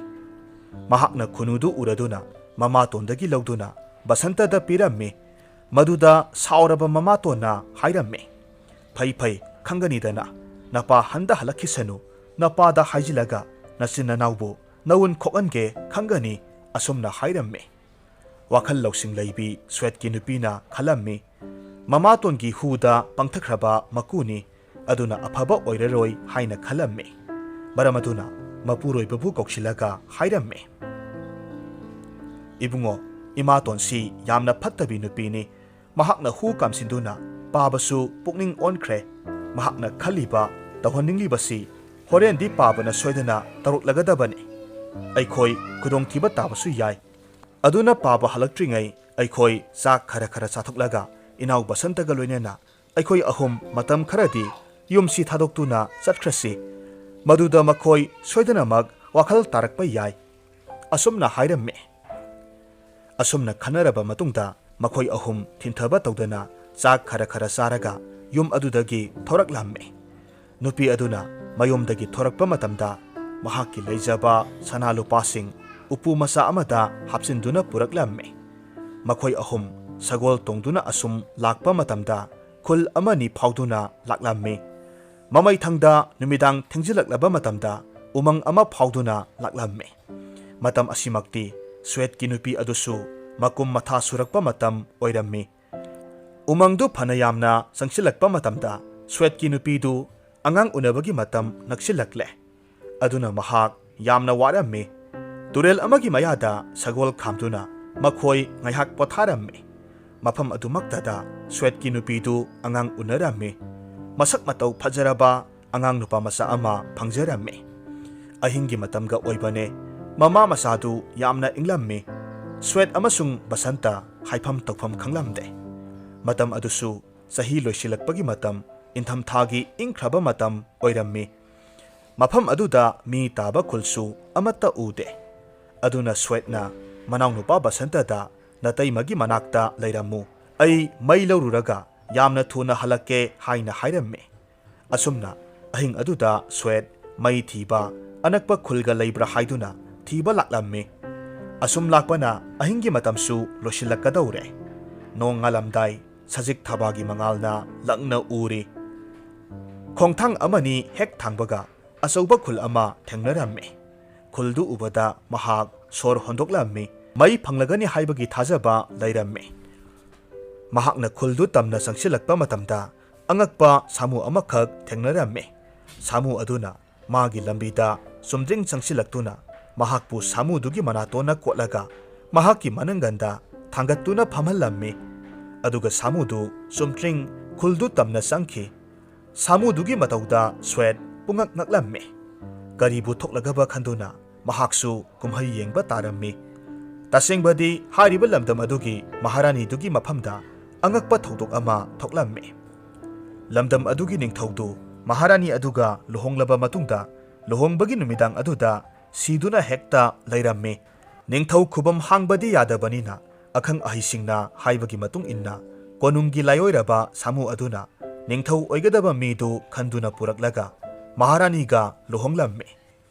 ꯃꯍꯥꯛꯅ ꯈꯨꯅꯨꯗꯨ ꯎꯔꯗꯨꯅ ꯃꯃꯥꯇꯣꯟꯗꯒꯤ ꯂꯧꯗꯨꯅ ꯕꯁꯟꯇꯗ ꯄꯤꯔꯝꯃꯤ꯫ ꯃꯗꯨꯗ ꯁꯥꯎꯔꯕ ꯃꯃꯥꯇꯣꯟꯅ ꯍꯥꯏꯔꯝꯃꯤ, "ꯐꯩ ꯐꯩ, ꯈꯪꯒꯅꯤꯗꯅ, ꯅꯄꯥ ꯍꯟꯗ ꯍꯜꯂꯛꯈꯤꯁꯅꯨ, ꯅꯄꯥꯗ ꯍꯥꯏꯖꯤꯜꯂꯒ ꯅꯆꯤꯟ ꯅꯅꯥꯎꯕꯨ ꯅꯋꯨꯟ ꯈꯣꯛꯍꯟꯒꯦ ꯈꯪꯒꯅꯤ," ꯑꯁꯨꯝꯅ ꯍꯥꯏꯔꯝꯃꯤ꯫ ꯋꯥꯈꯜ ꯂꯧꯁꯤꯡ ꯂꯩꯕꯤ ꯁ꯭ꯋꯦꯠꯀꯤ ꯅꯨꯄꯤꯅ ꯈꯜꯂꯝꯃꯤ, ꯃꯃꯥꯇꯣꯟꯒꯤ ꯍꯨꯗ ꯄꯪꯊꯈ꯭ꯔꯕ ꯃꯀꯨꯅꯤ, ꯑꯗꯨꯅ ꯑꯐꯕ ꯑꯣꯏꯔꯔꯣꯏ ꯍꯥꯏꯅ ꯈꯜꯂꯝꯃꯤ꯫ ꯃꯔꯝ ꯑꯗꯨꯅ ꯃꯄꯨꯔꯣꯏꯕꯕꯨ ꯀꯧꯁꯤꯜꯂꯒ ꯍꯥꯏꯔꯝꯃꯤ, "ꯏꯕꯨꯡꯉꯣ, ꯏꯃꯥꯇꯣꯟꯁꯤ ꯌꯥꯝꯅ ꯐꯠꯇꯕꯤ ꯅꯨꯄꯤꯅꯤ꯫ ꯃꯍꯥꯛꯅ ꯍꯨ ꯀꯥꯝꯁꯤꯟꯗꯨꯅ ꯄꯥꯕꯁꯨ ꯄꯨꯛꯅꯤꯡ ꯑꯣꯟꯈ꯭ꯔꯦ꯫ ꯃꯍꯥꯛꯅ ꯈꯜꯂꯤꯕ ꯇꯧꯍꯟꯅꯤꯡꯂꯤꯕꯁꯤ ꯍꯣꯔꯦꯟꯗꯤ ꯄꯥꯕꯅ ꯁꯣꯏꯗꯅ ꯇꯧꯔꯛꯂꯒꯗꯕꯅꯤ꯫ ꯑꯩꯈꯣꯏ ꯈꯨꯗꯣꯡꯊꯤꯕ ꯇꯥꯕꯁꯨ ꯌꯥꯏ꯫ ꯑꯗꯨꯅ ꯄꯥꯕ ꯍꯜꯂꯛꯇ꯭ꯔꯤꯉꯩ ꯑꯩꯈꯣꯏ ꯆꯥꯛ ꯈꯔ ꯈꯔ ꯆꯥꯊꯣꯛꯂꯒ ꯏꯅꯥꯎ ꯕꯁꯟꯇꯒ ꯂꯣꯏꯅꯅ ꯑꯩꯈꯣꯏ ꯑꯍꯨꯝ ꯃꯇꯝ ꯈꯔꯗꯤ ꯌꯨꯝꯁꯤ ꯊꯥꯗꯣꯛꯇꯨꯅ ꯆꯠꯈ꯭ꯔꯁꯤ꯫ ꯃꯗꯨꯗ ꯃꯈꯣꯏ ꯁꯣꯏꯗꯅꯃꯛ ꯋꯥꯈꯜ ꯇꯥꯔꯛꯄ ꯌꯥꯏ꯫ ꯑꯁꯨꯝꯅ ꯍꯥꯏꯔꯝꯃꯤ꯫ ꯑꯁꯨꯝꯅ ꯈꯟꯅꯔꯕ ꯃꯇꯨꯡꯗ ꯃꯈꯣꯏ ꯑꯍꯨꯝ ꯊꯤꯟꯊꯕ ꯇꯧꯗꯅ ꯆꯥꯛ ꯈꯔ ꯈꯔ ꯆꯥꯔꯒ ꯌꯨꯝ ꯑꯗꯨꯗꯒꯤ ꯊꯣꯔꯛꯂꯝꯃꯤ꯫ ꯅꯨꯄꯤ ꯑꯗꯨꯅ ꯃꯌꯨꯝꯗꯒꯤ ꯊꯣꯔꯛꯄ ꯃꯇꯝꯗ ꯃꯍꯥꯛꯀꯤ ꯂꯩꯖꯕ ꯁꯅꯥ ꯂꯨꯄꯥꯁꯤꯡ ꯎꯄꯨ ꯃꯆꯥ ꯑꯃꯗ ꯍꯥꯞꯆꯤꯟꯗꯨꯅ ꯄꯨꯔꯛꯂꯝꯃꯤ꯫ ꯃꯈꯣꯏ ꯑꯍꯨꯝ ꯁꯒꯣꯜ ꯇꯣꯡꯗꯨꯅ ꯑꯁꯨꯝ ꯂꯥꯛꯄ ꯃꯇꯝꯗ ꯈꯨꯜ ꯑꯃꯅꯤ ꯐꯥꯎꯗꯨꯅ ꯂꯥꯛꯂꯝꯃꯤ꯫ ꯃꯃꯩꯊꯪꯗ ꯅꯨꯃꯤꯗꯥꯡ ꯊꯦꯡꯖꯤꯜꯂꯛꯂꯕ ꯃꯇꯝꯗ ꯎꯃꯪ ꯑꯃ ꯐꯥꯎꯗꯨꯅ ꯂꯥꯛꯂꯝꯃꯤ꯫ ꯃꯇꯝ ꯑꯁꯤꯃꯛꯇꯤ ꯁ꯭ꯋꯦꯠꯀꯤ ꯅꯨꯄꯤ ꯑꯗꯨꯁꯨ ꯃꯀꯨꯝ ꯃꯊꯥ ꯁꯨꯔꯛꯄ ꯃꯇꯝ ꯑꯣꯏꯔꯝꯃꯤ꯫ ꯎꯃꯪꯗꯨ ꯐꯅ ꯌꯥꯝꯅ ꯆꯪꯁꯤꯜꯂꯛꯄ ꯃꯇꯝꯗ ꯁ꯭ꯋꯦꯠꯀꯤ ꯅꯨꯄꯤꯗꯨ ꯑꯉꯥꯡ ꯎꯅꯕꯒꯤ ꯃꯇꯝ ꯅꯛꯁꯤꯜꯂꯛꯂꯦ꯫ ꯑꯗꯨꯅ ꯃꯍꯥꯛ ꯌꯥꯝꯅ ꯋꯥꯔꯝꯃꯤ꯫ ꯇꯨꯔꯦꯜ ꯑꯃꯒꯤ ꯃꯌꯥꯗ ꯁꯒꯣꯜ ꯈꯥꯝꯗꯨꯅ ꯃꯈꯣꯏ ꯉꯥꯏꯍꯥꯛ ꯄꯣꯊꯥꯔꯝꯃꯤ꯫ ꯃꯐꯝ ꯑꯗꯨꯃꯛꯇꯗ ꯁ꯭ꯋꯦꯠꯀꯤ ꯅꯨꯄꯤꯗꯨ ꯑꯉꯥꯡ ꯎꯅꯔꯝꯃꯤ꯫ ꯃꯁꯛ ꯃꯇꯧ ꯐꯖꯔꯕ ꯑꯉꯥꯡ ꯅꯨꯄꯥ ꯃꯆꯥ ꯑꯃ ꯐꯪꯖꯔꯝꯃꯤ꯫ ꯑꯍꯤꯡꯒꯤ ꯃꯇꯝꯒ ꯑꯣꯏꯕꯅꯦ꯫ ꯃꯃꯥ ꯃꯆꯥꯗꯨ ꯌꯥꯝꯅ ꯏꯪꯂꯝꯃꯤ꯫ ꯁ꯭ꯋꯦꯠ ꯑꯃꯁꯨꯡ ꯕꯁꯟꯇ ꯍꯥꯏꯐꯝ ꯇꯧꯐꯝ ꯈꯪꯂꯝꯗꯦ꯫ ꯃꯇꯝ ꯑꯗꯨꯁꯨ ꯆꯍꯤ ꯂꯣꯏꯁꯤꯜꯂꯛꯄꯒꯤ ꯃꯇꯝ, ꯏꯪꯊꯝꯊꯥꯒꯤ ꯏꯪꯈ꯭ꯔꯕ ꯃꯇꯝ ꯑꯣꯏꯔꯝꯃꯤ꯫ ꯃꯐꯝ ꯑꯗꯨꯗ ꯃꯤ ꯇꯥꯕ ꯈꯨꯜꯁꯨ ꯑꯃꯠꯇ ꯎꯗꯦ꯫ ꯑꯗꯨꯅ ꯁ꯭ꯋꯦꯠꯅ ꯃꯅꯥꯎꯅꯨꯄꯥ ꯕꯁꯟꯇꯗ, "ꯅꯇꯩꯃꯒꯤ ꯃꯅꯥꯛꯇ ꯂꯩꯔꯝꯃꯨ, ꯑꯩ ꯃꯩ ꯂꯧꯔꯨꯔꯒ ꯌꯥꯝꯅ ꯊꯨꯅ ꯍꯜꯂꯛꯀꯦ" ꯍꯥꯏꯅ ꯍꯥꯏꯔꯝꯃꯤ꯫ ꯑꯁꯨꯝꯅ ꯑꯍꯤꯡ ꯑꯗꯨꯗ ꯁ꯭ꯋꯦꯠ ꯃꯩ ꯊꯤꯕ ꯑꯅꯛꯄ ꯈꯨꯜꯒ ꯂꯩꯕ꯭ꯔꯥ ꯍꯥꯏꯗꯨꯅ ꯊꯤꯕ ꯂꯥꯛꯂꯝꯃꯤ꯫ ꯑꯁꯨꯝ ꯂꯥꯛꯄꯅ ꯑꯍꯤꯡꯒꯤ ꯃꯇꯝꯁꯨ ꯂꯣꯏꯁꯤꯜꯂꯛꯀꯗꯧꯔꯦ꯫ ꯅꯣꯡ ꯉꯥꯜꯂꯝꯗꯥꯏ ꯁꯖꯤꯛ ꯊꯕꯥꯒꯤ ꯃꯉꯥꯜꯅ ꯂꯪꯅ ꯎꯔꯤ꯫ ꯈꯣꯡꯊꯥꯡ ꯑꯃꯅꯤ ꯍꯦꯛ ꯊꯥꯡꯕꯒ ꯑꯆꯧꯕ ꯈꯨꯜ ꯑꯃ ꯊꯦꯡꯅꯔꯝꯃꯤ꯫ ꯈꯨꯜꯗꯨ ꯎꯕꯗ ꯃꯍꯥꯛ ꯁꯣꯔ ꯍꯣꯟꯗꯣꯛꯂꯝꯃꯤ꯫ ꯃꯩ ꯐꯪꯂꯒꯅꯤ ꯍꯥꯏꯕꯒꯤ ꯊꯥꯖꯕ ꯂꯩꯔꯝꯃꯤ꯫ ꯃꯍꯥꯛꯅ ꯈꯨꯜꯗꯨ ꯇꯝꯅ ꯆꯪꯁꯤꯜꯂꯛꯄ ꯃꯇꯝꯗ ꯑꯉꯛꯄ ꯁꯥꯃꯨ ꯑꯃꯈꯛ ꯊꯦꯡꯅꯔꯝꯃꯤ꯫ ꯁꯥꯃꯨ ꯑꯗꯨꯅ ꯃꯥꯒꯤ ꯂꯝꯕꯤꯗ ꯆꯨꯝꯗ꯭ꯔꯤꯡ ꯆꯪꯁꯤꯜꯂꯛꯇꯨꯅ ꯃꯍꯥꯛꯄꯨ ꯁꯥꯃꯨꯗꯨꯒꯤ ꯃꯅꯥꯇꯣꯟꯅ ꯀꯣꯠꯂꯒ ꯃꯍꯥꯛꯀꯤ ꯃꯅꯪꯒꯟꯗ ꯊꯥꯡꯒꯠꯇꯨꯅ ꯐꯝꯍꯜꯂꯝꯃꯤ꯫ ꯑꯗꯨꯒ ꯁꯥꯃꯨꯗꯨ ꯆꯨꯝꯗ꯭ꯔꯤꯡ ꯈꯨꯜꯗꯨ ꯇꯝꯅ ꯆꯪꯈꯤ꯫ ꯁꯥꯃꯨꯗꯨꯒꯤ ꯃꯇꯧꯗ ꯁ꯭ꯋꯦꯠ ꯄꯨꯡꯉꯛ ꯉꯛꯂꯝꯃꯤ꯫ ꯀꯔꯤꯕꯨ ꯊꯣꯛꯂꯒꯕ ꯈꯟꯗꯨꯅ ꯃꯍꯥꯛꯁꯨ ꯀꯨꯝꯍꯩ ꯌꯦꯡꯕ ꯇꯥꯔꯝꯃꯤ꯫ ꯇꯁꯦꯡꯕꯗꯤ ꯍꯥꯏꯔꯤꯕ ꯂꯝꯗꯝ ꯑꯗꯨꯒꯤ ꯃꯍꯥꯔꯥꯅꯤꯗꯨꯒꯤ ꯃꯐꯝꯗ ꯑꯉꯛꯄ ꯊꯧꯗꯣꯛ ꯑꯃ ꯊꯣꯛꯂꯝꯃꯤ꯫ ꯂꯝꯗꯝ ꯑꯗꯨꯒꯤ ꯅꯤꯡꯊꯧꯗꯨ ꯃꯍꯥꯔꯥꯅꯤ ꯑꯗꯨꯒ ꯂꯨꯍꯣꯡꯂꯕ ꯃꯇꯨꯡꯗ, ꯂꯨꯍꯣꯡꯕꯒꯤ ꯅꯨꯃꯤꯗꯥꯡ ꯑꯗꯨꯗ ꯁꯤꯗꯨꯅ ꯍꯦꯛꯇ ꯂꯩꯔꯝꯃꯤ꯫ ꯅꯤꯡꯊꯧ ꯈꯨꯕꯝ ꯍꯥꯡꯕꯗꯤ ꯌꯥꯗꯕꯅꯤꯅ, ꯑꯈꯪ ꯑꯍꯩꯁꯤꯡꯅ ꯍꯥꯏꯕꯒꯤ ꯃꯇꯨꯡ ꯏꯟꯅ, ꯀꯣꯅꯨꯡꯒꯤ ꯂꯥꯏꯑꯣꯏꯔꯕ ꯁꯥꯃꯨ ꯑꯗꯨꯅ ꯅꯤꯡꯊꯧ ꯑꯣꯏꯒꯗꯕ ꯃꯤꯗꯨ ꯈꯟꯗꯨꯅ ꯄꯨꯔꯛꯂꯒ ꯃꯍꯥꯔꯥꯅꯤꯒ ꯂꯨꯍꯣꯡꯂꯝꯃꯤ꯫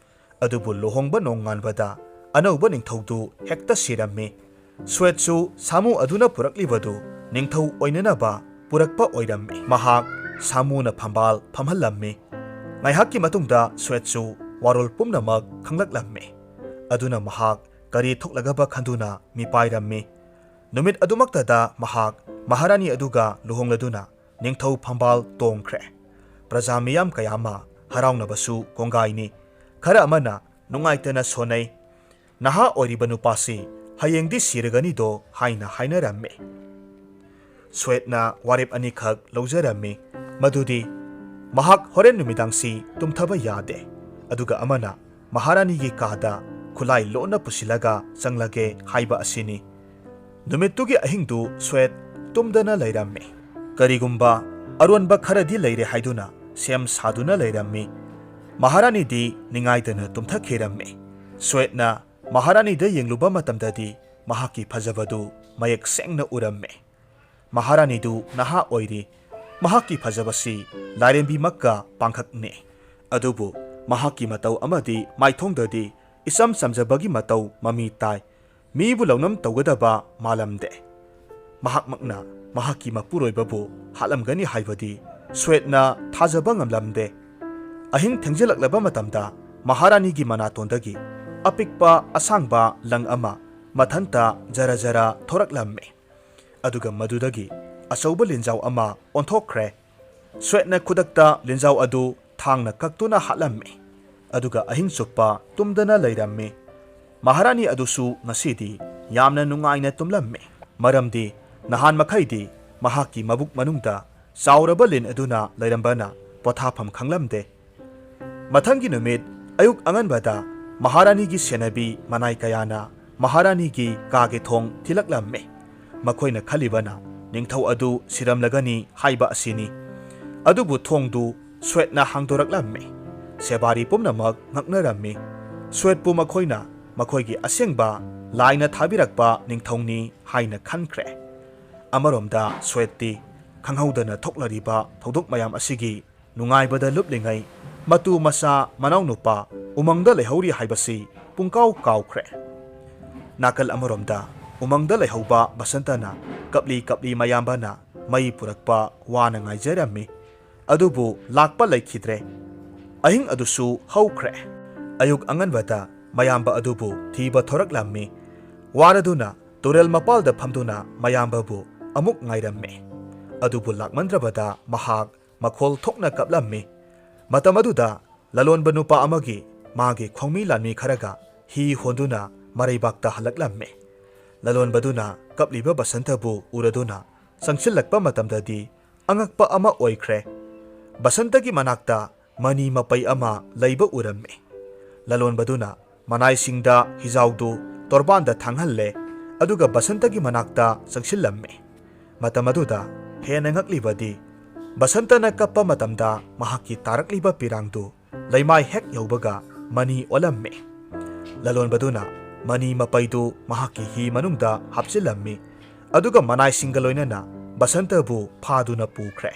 ꯑꯗꯨꯕꯨ ꯂꯨꯍꯣꯡꯕ ꯅꯣꯡꯉꯥꯟꯕꯗ ꯑꯅꯧꯕ ꯅꯤꯡꯊꯧꯗꯨ ꯍꯦꯛꯇ ꯁꯤꯔꯝꯃꯤ꯫ ꯁ꯭ꯋꯦꯠꯁꯨ ꯁꯥꯃꯨ ꯑꯗꯨꯅ ꯄꯨꯔꯛꯂꯤꯕꯗꯨ ꯅꯤꯡꯊꯧ ꯑꯣꯏꯅꯅꯕ ꯄꯨꯔꯛꯄ ꯑꯣꯏꯔꯝꯃꯤ꯫ ꯃꯍꯥꯛ ꯁꯥꯃꯨꯅ ꯐꯝꯕꯥꯜ ꯐꯝꯍꯜꯂꯝꯃꯤ꯫ ꯉꯥꯏꯍꯥꯛꯀꯤ ꯃꯇꯨꯡꯗ ꯁ꯭ꯋꯦꯠꯁꯨ ꯋꯥꯔꯣꯜ ꯄꯨꯝꯅꯃꯛ ꯈꯪꯂꯛꯂꯝꯃꯤ꯫ ꯑꯗꯨꯅ ꯃꯍꯥꯛ ꯀꯔꯤ ꯊꯣꯛꯂꯒꯕ ꯈꯟꯗꯨꯅ ꯃꯤꯄꯥꯏꯔꯝꯃꯤ꯫ ꯅꯨꯃꯤꯠ ꯑꯗꯨꯃꯛꯇꯗ ꯃꯍꯥꯛ ꯃꯍꯥꯔꯥꯅꯤ ꯑꯗꯨꯒ ꯂꯨꯍꯣꯡꯂꯗꯨꯅ ꯅꯤꯡꯊꯧ ꯐꯝꯕꯥꯜ ꯇꯣꯡꯈ꯭ꯔꯦ꯫ ꯄ꯭ꯔꯖꯥ ꯃꯤꯌꯥꯝ ꯀꯌꯥ ꯑꯃ ꯍꯔꯥꯎꯅꯕꯁꯨ ꯀꯣꯡꯒꯥꯏꯅꯤ꯫ ꯈꯔ ꯑꯃꯅ ꯅꯨꯡꯉꯥꯏꯇꯅ ꯁꯣꯟꯅꯩ, "ꯅꯍꯥ ꯑꯣꯏꯔꯤꯕ ꯅꯨꯄꯥꯁꯤ ꯍꯌꯦꯡꯗꯤ ꯁꯤꯔꯒꯅꯤꯗꯣ" ꯍꯥꯏꯅ ꯍꯥꯏꯅꯔꯝꯃꯤ꯫ ꯁ꯭ꯋꯦꯠꯅ ꯋꯥꯔꯦꯞ ꯑꯅꯤꯈꯛ ꯂꯧꯖꯔꯝꯃꯤ, ꯃꯗꯨꯗꯤ ꯃꯍꯥꯛ ꯍꯣꯔꯦꯟ ꯅꯨꯃꯤꯗꯥꯡꯁꯤ ꯇꯨꯝꯊꯕ ꯌꯥꯗꯦ, ꯑꯗꯨꯒ ꯑꯃꯅ ꯃꯍꯥꯔꯥꯅꯤꯒꯤ ꯀꯥꯗ ꯈꯨꯠꯂꯥꯏ ꯂꯣꯟꯅ ꯄꯨꯁꯤꯜꯂꯒ ꯆꯪꯂꯒꯦ ꯍꯥꯏꯕ ꯑꯁꯤꯅꯤ꯫ ꯅꯨꯃꯤꯠꯇꯨꯒꯤ ꯑꯍꯤꯡꯗꯨ ꯁ꯭ꯋꯦꯠ ꯇꯨꯝꯗꯅ ꯂꯩꯔꯝꯃꯤ꯫ ꯀꯔꯤꯒꯨꯝꯕ ꯑꯔꯣꯟꯕ ꯈꯔꯗꯤ ꯂꯩꯔꯦ ꯍꯥꯏꯗꯨꯅ ꯁꯦꯝ ꯁꯥꯗꯨꯅ ꯂꯩꯔꯝꯃꯤ꯫ ꯃꯍꯥꯔꯥꯅꯤꯗꯤ ꯅꯤꯡꯉꯥꯏꯗꯅ ꯇꯨꯝꯊꯈꯤꯔꯝꯃꯤ꯫ ꯁ꯭ꯋꯦꯠꯅ ꯃꯍꯥꯔꯥꯅꯤꯗ ꯌꯦꯡꯂꯨꯕ ꯃꯇꯝꯗꯗꯤ ꯃꯍꯥꯛꯀꯤ ꯐꯖꯕꯗꯨ ꯃꯌꯦꯛ ꯁꯦꯡꯅ ꯎꯔꯝꯃꯤ꯫ ꯃꯍꯥꯔꯥꯅꯤꯗꯨ ꯅꯍꯥ ꯑꯣꯏꯔꯤ꯫ ꯃꯍꯥꯛꯀꯤ ꯐꯖꯕꯁꯤ ꯂꯥꯏꯔꯦꯝꯕꯤꯃꯛꯀ ꯄꯥꯡꯈꯛꯅꯤ꯫ ꯑꯗꯨꯕꯨ ꯃꯍꯥꯛꯀꯤ ꯃꯇꯧ ꯑꯃꯗꯤ ꯃꯥꯏꯊꯣꯡꯗꯗꯤ ꯏꯆꯝ ꯆꯝꯖꯕꯒꯤ ꯃꯇꯧ ꯃꯃꯤ ꯇꯥꯏ꯫ ꯃꯤꯕꯨ ꯂꯧꯅꯝ ꯇꯧꯒꯗꯕ ꯃꯥꯜꯂꯝꯗꯦ꯫ ꯃꯍꯥꯛꯃꯛꯅ ꯃꯍꯥꯛꯀꯤ ꯃꯄꯨꯔꯣꯏꯕꯕꯨ ꯍꯥꯠꯂꯝꯒꯅꯤ ꯍꯥꯏꯕꯗꯤ ꯁ꯭ꯋꯦꯠꯅ ꯊꯥꯖꯕ ꯉꯝꯂꯝꯗꯦ꯫ ꯑꯍꯤꯡ ꯊꯦꯡꯖꯤꯜꯂꯛꯂꯕ ꯃꯇꯝꯗ ꯃꯍꯥꯔꯥꯅꯤꯒꯤ ꯃꯅꯥꯇꯣꯟꯗꯒꯤ ꯑꯄꯤꯛꯄ ꯑꯁꯥꯡꯕ ꯂꯪ ꯑꯃ ꯃꯊꯟꯇ ꯖꯔ ꯖꯔ ꯊꯣꯔꯛꯂꯝꯃꯤ꯫ ꯑꯗꯨꯒ ꯃꯗꯨꯗꯒꯤ ꯑꯆꯧꯕ ꯂꯤꯟꯖꯥꯎ ꯑꯃ ꯑꯣꯟꯊꯣꯛꯈ꯭ꯔꯦ꯫ ꯁ꯭ꯋꯦꯠꯅ ꯈꯨꯗꯛꯇ ꯂꯤꯟꯖꯥꯎ ꯑꯗꯨ ꯊꯥꯡꯅ ꯀꯛꯇꯨꯅ ꯍꯥꯠꯂꯝꯃꯤ꯫ ꯑꯗꯨꯒ ꯑꯍꯤꯡ ꯆꯨꯞꯄ ꯇꯨꯝꯗꯅ ꯂꯩꯔꯝꯃꯤ꯫ ꯃꯍꯥꯔꯥꯅꯤ ꯑꯗꯨꯁꯨ ꯉꯁꯤꯗꯤ ꯌꯥꯝꯅ ꯅꯨꯡꯉꯥꯏꯅ ꯇꯨꯝꯂꯝꯃꯤ, ꯃꯔꯝꯗꯤ ꯅꯍꯥꯟ ꯃꯈꯩꯗꯤ ꯃꯍꯥꯛꯀꯤ ꯃꯕꯨꯛ ꯃꯅꯨꯡꯗ ꯆꯥꯎꯔꯕ ꯂꯤꯟ ꯑꯗꯨꯅ ꯂꯩꯔꯝꯕꯅ ꯄꯣꯊꯥꯐꯝ ꯈꯪꯂꯝꯗꯦ꯫ ꯃꯊꯪꯒꯤ ꯅꯨꯃꯤꯠ ꯑꯌꯨꯛ ꯑꯉꯟꯕꯗ ꯃꯍꯥꯔꯥꯅꯤꯒꯤ ꯁꯦꯟꯅꯕꯤ ꯃꯅꯥꯏ ꯀꯌꯥꯅ ꯃꯍꯥꯔꯥꯅꯤꯒꯤ ꯀꯥꯒꯤ ꯊꯣꯡ ꯊꯤꯜꯂꯛꯂꯝꯃꯤ꯫ ꯃꯈꯣꯏꯅ ꯈꯜꯂꯤꯕꯅ ꯅꯤꯡꯊꯧ ꯑꯗꯨ ꯁꯤꯔꯝꯂꯒꯅꯤ ꯍꯥꯏꯕ ꯑꯁꯤꯅꯤ꯫ ꯑꯗꯨꯕꯨ ꯊꯣꯡꯗꯨ ꯁ꯭ꯋꯦꯠꯅ ꯍꯥꯡꯗꯣꯔꯛꯂꯝꯃꯤ꯫ ꯁꯦꯕꯥꯔꯤ ꯄꯨꯝꯅꯃꯛ ꯉꯛꯅꯔꯝꯃꯤ꯫ ꯁ꯭ꯋꯦꯠꯄꯨ ꯃꯈꯣꯏꯅ ꯃꯈꯣꯏꯒꯤ ꯑꯁꯦꯡꯕ ꯂꯥꯏꯅ ꯊꯥꯕꯤꯔꯛꯄ ꯅꯤꯡꯊꯧꯅꯤ ꯍꯥꯏꯅ ꯈꯟꯈ꯭ꯔꯦ꯫ ꯑꯃꯔꯣꯝꯗ ꯁ꯭ꯋꯦꯠꯇꯤ ꯈꯪꯍꯧꯗꯅ ꯊꯣꯛꯂꯔꯤꯕ ꯊꯧꯗꯣꯛ ꯃꯌꯥꯝ ꯑꯁꯤꯒꯤ ꯅꯨꯡꯉꯥꯏꯕꯗ ꯂꯨꯞꯂꯤꯉꯩ, ꯃꯇꯨ ꯃꯆꯥ ꯃꯅꯥꯎꯅꯨꯄꯥ ꯎꯃꯪꯗ ꯂꯩꯍꯧꯔꯤ ꯍꯥꯏꯕꯁꯤ ꯄꯨꯡꯀꯥꯎ ꯀꯥꯎꯈ꯭ꯔꯦ꯫ ꯅꯥꯀꯜ ꯑꯃꯔꯣꯝꯗ ꯎꯃꯪꯗ ꯂꯩꯍꯧꯕ ꯕꯁꯟꯇꯅ ꯀꯞꯂꯤ ꯀꯞꯂꯤ ꯃꯌꯥꯝꯕꯅ ꯃꯩ ꯄꯨꯔꯛꯄ ꯋꯥꯅ ꯉꯥꯏꯖꯔꯝꯃꯤ꯫ ꯑꯗꯨꯕꯨ ꯂꯥꯛꯄ ꯂꯩꯈꯤꯗ꯭ꯔꯦ꯫ ꯑꯍꯤꯡ ꯑꯗꯨꯁꯨ ꯍꯧꯈ꯭ꯔꯦ꯫ ꯑꯌꯨꯛ ꯑꯉꯟꯕꯗ ꯃꯌꯥꯝꯕ ꯑꯗꯨꯕꯨ ꯊꯤꯕ ꯊꯣꯔꯛꯂꯝꯃꯤ꯫ ꯋꯥꯔꯗꯨꯅ ꯇꯨꯔꯦꯜ ꯃꯄꯥꯜꯗ ꯐꯝꯗꯨꯅ ꯃꯌꯥꯝꯕꯕꯨ ꯑꯃꯨꯛ ꯉꯥꯏꯔꯝꯃꯤ꯫ ꯑꯗꯨꯕꯨ ꯂꯥꯛꯃꯟꯗ꯭ꯔꯕꯗ ꯃꯍꯥꯛ ꯃꯈꯣꯜ ꯊꯣꯛꯅ ꯀꯞꯂꯝꯃꯤ꯫ ꯃꯇꯝ ꯑꯗꯨꯗ ꯂꯂꯣꯟꯕ ꯅꯨꯄꯥ ꯑꯃꯒꯤ ꯃꯥꯒꯤ ꯈꯣꯡꯃꯤ ꯂꯥꯟꯃꯤ ꯈꯔꯒ ꯍꯤ ꯍꯣꯟꯗꯨꯅ ꯃꯔꯩꯕꯥꯛꯇ ꯍꯜꯂꯛꯂꯝꯃꯤ꯫ ꯂꯂꯣꯟꯕꯗꯨꯅ ꯀꯞꯂꯤꯕ ꯕꯁꯟꯇꯕꯨ ꯎꯔꯗꯨꯅ ꯆꯪꯁꯤꯜꯂꯛꯄ ꯃꯇꯝꯗꯗꯤ ꯑꯉꯛꯄ ꯑꯃ ꯑꯣꯏꯈ꯭ꯔꯦ꯫ ꯕꯁꯟꯇꯒꯤ ꯃꯅꯥꯛꯇ ꯃꯅꯤ ꯃꯄꯩ ꯑꯃ ꯂꯩꯕ ꯎꯔꯝꯃꯤ꯫ ꯂꯂꯣꯟꯕꯗꯨꯅ ꯃꯅꯥꯏꯁꯤꯡꯗ ꯍꯤꯖꯥꯎꯗꯨ ꯇꯣꯔꯕꯥꯟꯗ ꯊꯥꯡꯍꯜꯂꯦ, ꯑꯗꯨꯒ ꯕꯁꯟꯇꯒꯤ ꯃꯅꯥꯛꯇ ꯆꯪꯁꯤꯜꯂꯝꯃꯤ꯫ ꯃꯇꯝ ꯑꯗꯨꯗ ꯍꯦꯟꯅ ꯉꯛꯂꯤꯕꯗꯤ, ꯕꯁꯟꯇꯅ ꯀꯞꯄ ꯃꯇꯝꯗ ꯃꯍꯥꯛꯀꯤ ꯇꯥꯔꯛꯂꯤꯕ ꯄꯤꯔꯥꯡꯗꯨ ꯂꯩꯃꯥꯏ ꯍꯦꯛ ꯌꯧꯕꯒ ꯃꯅꯤ ꯑꯣꯜꯂꯝꯃꯤ꯫ ꯂꯂꯣꯟꯕꯗꯨꯅ ꯃꯅꯤ ꯃꯄꯩꯗꯨ ꯃꯍꯥꯛꯀꯤ ꯍꯤ ꯃꯅꯨꯡꯗ ꯍꯥꯞꯆꯤꯜꯂꯝꯃꯤ, ꯑꯗꯨꯒ ꯃꯅꯥꯏꯁꯤꯡꯒ ꯂꯣꯏꯅꯅ ꯕꯁꯟꯇꯕꯨ ꯐꯥꯗꯨꯅ ꯄꯨꯈ꯭ꯔꯦ꯫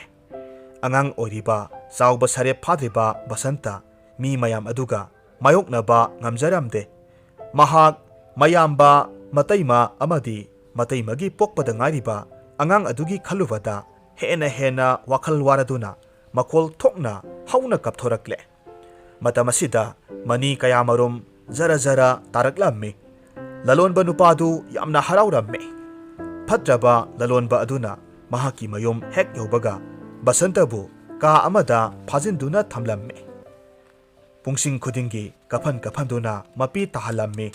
ꯑꯉꯥꯡ ꯑꯣꯏꯔꯤꯕ, ꯆꯥꯎꯕ ꯁꯔꯦꯞ ꯐꯥꯗ꯭ꯔꯤꯕ ꯕꯁꯟꯇ ꯃꯤ ꯃꯌꯥꯝ ꯑꯗꯨꯒ ꯃꯥꯌꯣꯛꯅꯕ ꯉꯝꯖꯔꯝꯗꯦ꯫ ꯃꯍꯥꯛ ꯃꯌꯥꯝꯕ, ꯃꯇꯩꯃ ꯑꯃꯗꯤ ꯃꯇꯩꯃꯒꯤ ꯄꯣꯛꯄꯗ ꯉꯥꯏꯔꯤꯕ ꯑꯉꯥꯡ ꯑꯗꯨꯒꯤ ꯈꯜꯂꯨꯕꯗ ꯍꯦꯟꯅ ꯍꯦꯟꯅ ꯋꯥꯈꯜ ꯋꯥꯔꯗꯨꯅ ꯃꯈꯣꯜ ꯊꯣꯛꯅ ꯍꯧꯅ ꯀꯞꯊꯣꯔꯛꯂꯦ꯫ ꯃꯇꯝ ꯑꯁꯤꯗ ꯃꯅꯤ ꯀꯌꯥꯃꯔꯨꯝ ꯖꯔ ꯖꯔ ꯇꯥꯔꯛꯂꯝꯃꯤ꯫ ꯂꯂꯣꯟꯕ ꯅꯨꯄꯥꯗꯨ ꯌꯥꯝꯅ ꯍꯔꯥꯎꯔꯝꯃꯤ꯫ ꯐꯠꯇ꯭ꯔꯕ ꯂꯂꯣꯟꯕ ꯑꯗꯨꯅ ꯃꯍꯥꯛꯀꯤ ꯃꯌꯨꯝ ꯍꯦꯛ ꯌꯧꯕꯒ ꯕꯁꯟꯇꯕꯨ ꯀꯥ ꯑꯃꯗ ꯐꯥꯖꯤꯟꯗꯨꯅ ꯊꯝꯂꯝꯃꯤ꯫ ꯄꯨꯡꯁꯤꯡ ꯈꯨꯗꯤꯡꯒꯤ ꯀꯐꯟ ꯀꯐꯟꯗꯨꯅ ꯃꯄꯤ ꯇꯥꯍꯜꯂꯝꯃꯤ꯫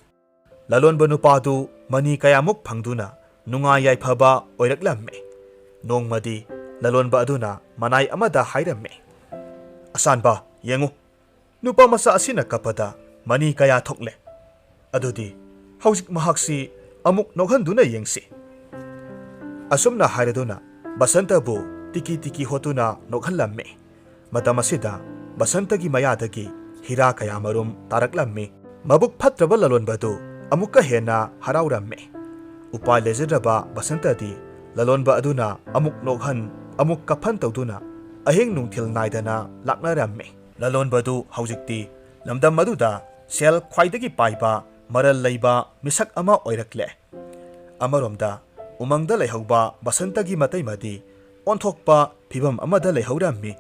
ꯂꯂꯣꯟꯕ ꯅꯨꯄꯥꯗꯨ ꯃꯅꯤ ꯀꯌꯥꯃꯨꯛ ꯐꯪꯗꯨꯅ ꯅꯨꯡꯉꯥꯏ ꯌꯥꯏꯐꯕ ꯑꯣꯏꯔꯛꯂꯝꯃꯤ꯫ ꯅꯣꯡꯃꯗꯤ ꯂꯂꯣꯟꯕ ꯑꯗꯨꯅ ꯃꯅꯥꯏ ꯑꯃꯗ ꯍꯥꯏꯔꯝꯃꯤ, "ꯑꯁꯥꯟꯕ, ꯌꯦꯡꯉꯨ, ꯅꯨꯄꯥ ꯃꯆꯥ ꯑꯁꯤꯅ ꯀꯞꯄꯗ ꯃꯅꯤ ꯀꯌꯥ ꯊꯣꯛꯂꯦ꯫ ꯑꯗꯨꯗꯤ ꯍꯧꯖꯤꯛ ꯃꯍꯥꯛꯁꯤ ꯑꯃꯨꯛ ꯅꯣꯛꯍꯟꯗꯨꯅ ꯌꯦꯡꯁꯤ꯫ ꯑꯁꯨꯝꯅ ꯍꯥꯏꯔꯗꯨꯅ ꯕꯁꯟꯇꯕꯨ ꯇꯤꯀꯤ ꯇꯤꯀꯤ ꯍꯣꯠꯇꯨꯅ ꯅꯣꯛꯍꯜꯂꯝꯃꯤ꯫ ꯃꯇꯝ ꯑꯁꯤꯗ ꯕꯁꯟꯇꯒꯤ ꯃꯌꯥꯗꯒꯤ ꯍꯤꯔꯥ ꯀꯌꯥꯃꯔꯨꯝ ꯇꯥꯔꯛꯂꯝꯃꯤ꯫ ꯃꯕꯨꯛ ꯐꯠꯇ꯭ꯔꯕ ꯂꯂꯣꯟꯕꯗꯨ ꯑꯃꯨꯛꯀ ꯍꯦꯟꯅ ꯍꯔꯥꯎꯔꯝꯃꯤ꯫ ꯎꯄꯥꯏ ꯂꯩꯖꯗ꯭ꯔꯕ ꯕꯁꯟꯇꯗꯤ ꯂꯂꯣꯟꯕ ꯑꯗꯨꯅ ꯑꯃꯨꯛ ꯅꯣꯛꯍꯟ, ꯑꯃꯨꯛ ꯀꯞꯍꯟ ꯇꯧꯗꯨꯅ ꯑꯍꯤꯡ ꯅꯨꯡꯊꯤꯜ ꯅꯥꯏꯗꯅ ꯂꯥꯛꯅꯔꯝꯃꯤ꯫ ꯂꯂꯣꯟꯕꯗꯨ ꯍꯧꯖꯤꯛꯇꯤ ꯂꯝꯗꯝ ꯑꯗꯨꯗ ꯁꯦꯜ ꯈ꯭ꯋꯥꯏꯗꯒꯤ ꯄꯥꯏꯕ, ꯃꯔꯜ ꯂꯩꯕ ꯃꯤꯁꯛ ꯑꯃ ꯑꯣꯏꯔꯛꯂꯦ꯫ ꯑꯃꯔꯣꯝꯗ ꯎꯃꯪꯗ ꯂꯩꯍꯧꯕ ꯕꯁꯟꯇꯒꯤ ꯃꯇꯩꯃꯗꯤ ꯑꯣꯟꯊꯣꯛꯄ ꯐꯤꯚꯝ ꯑꯃꯗ ꯂꯩꯍꯧꯔꯝꯃꯤ꯫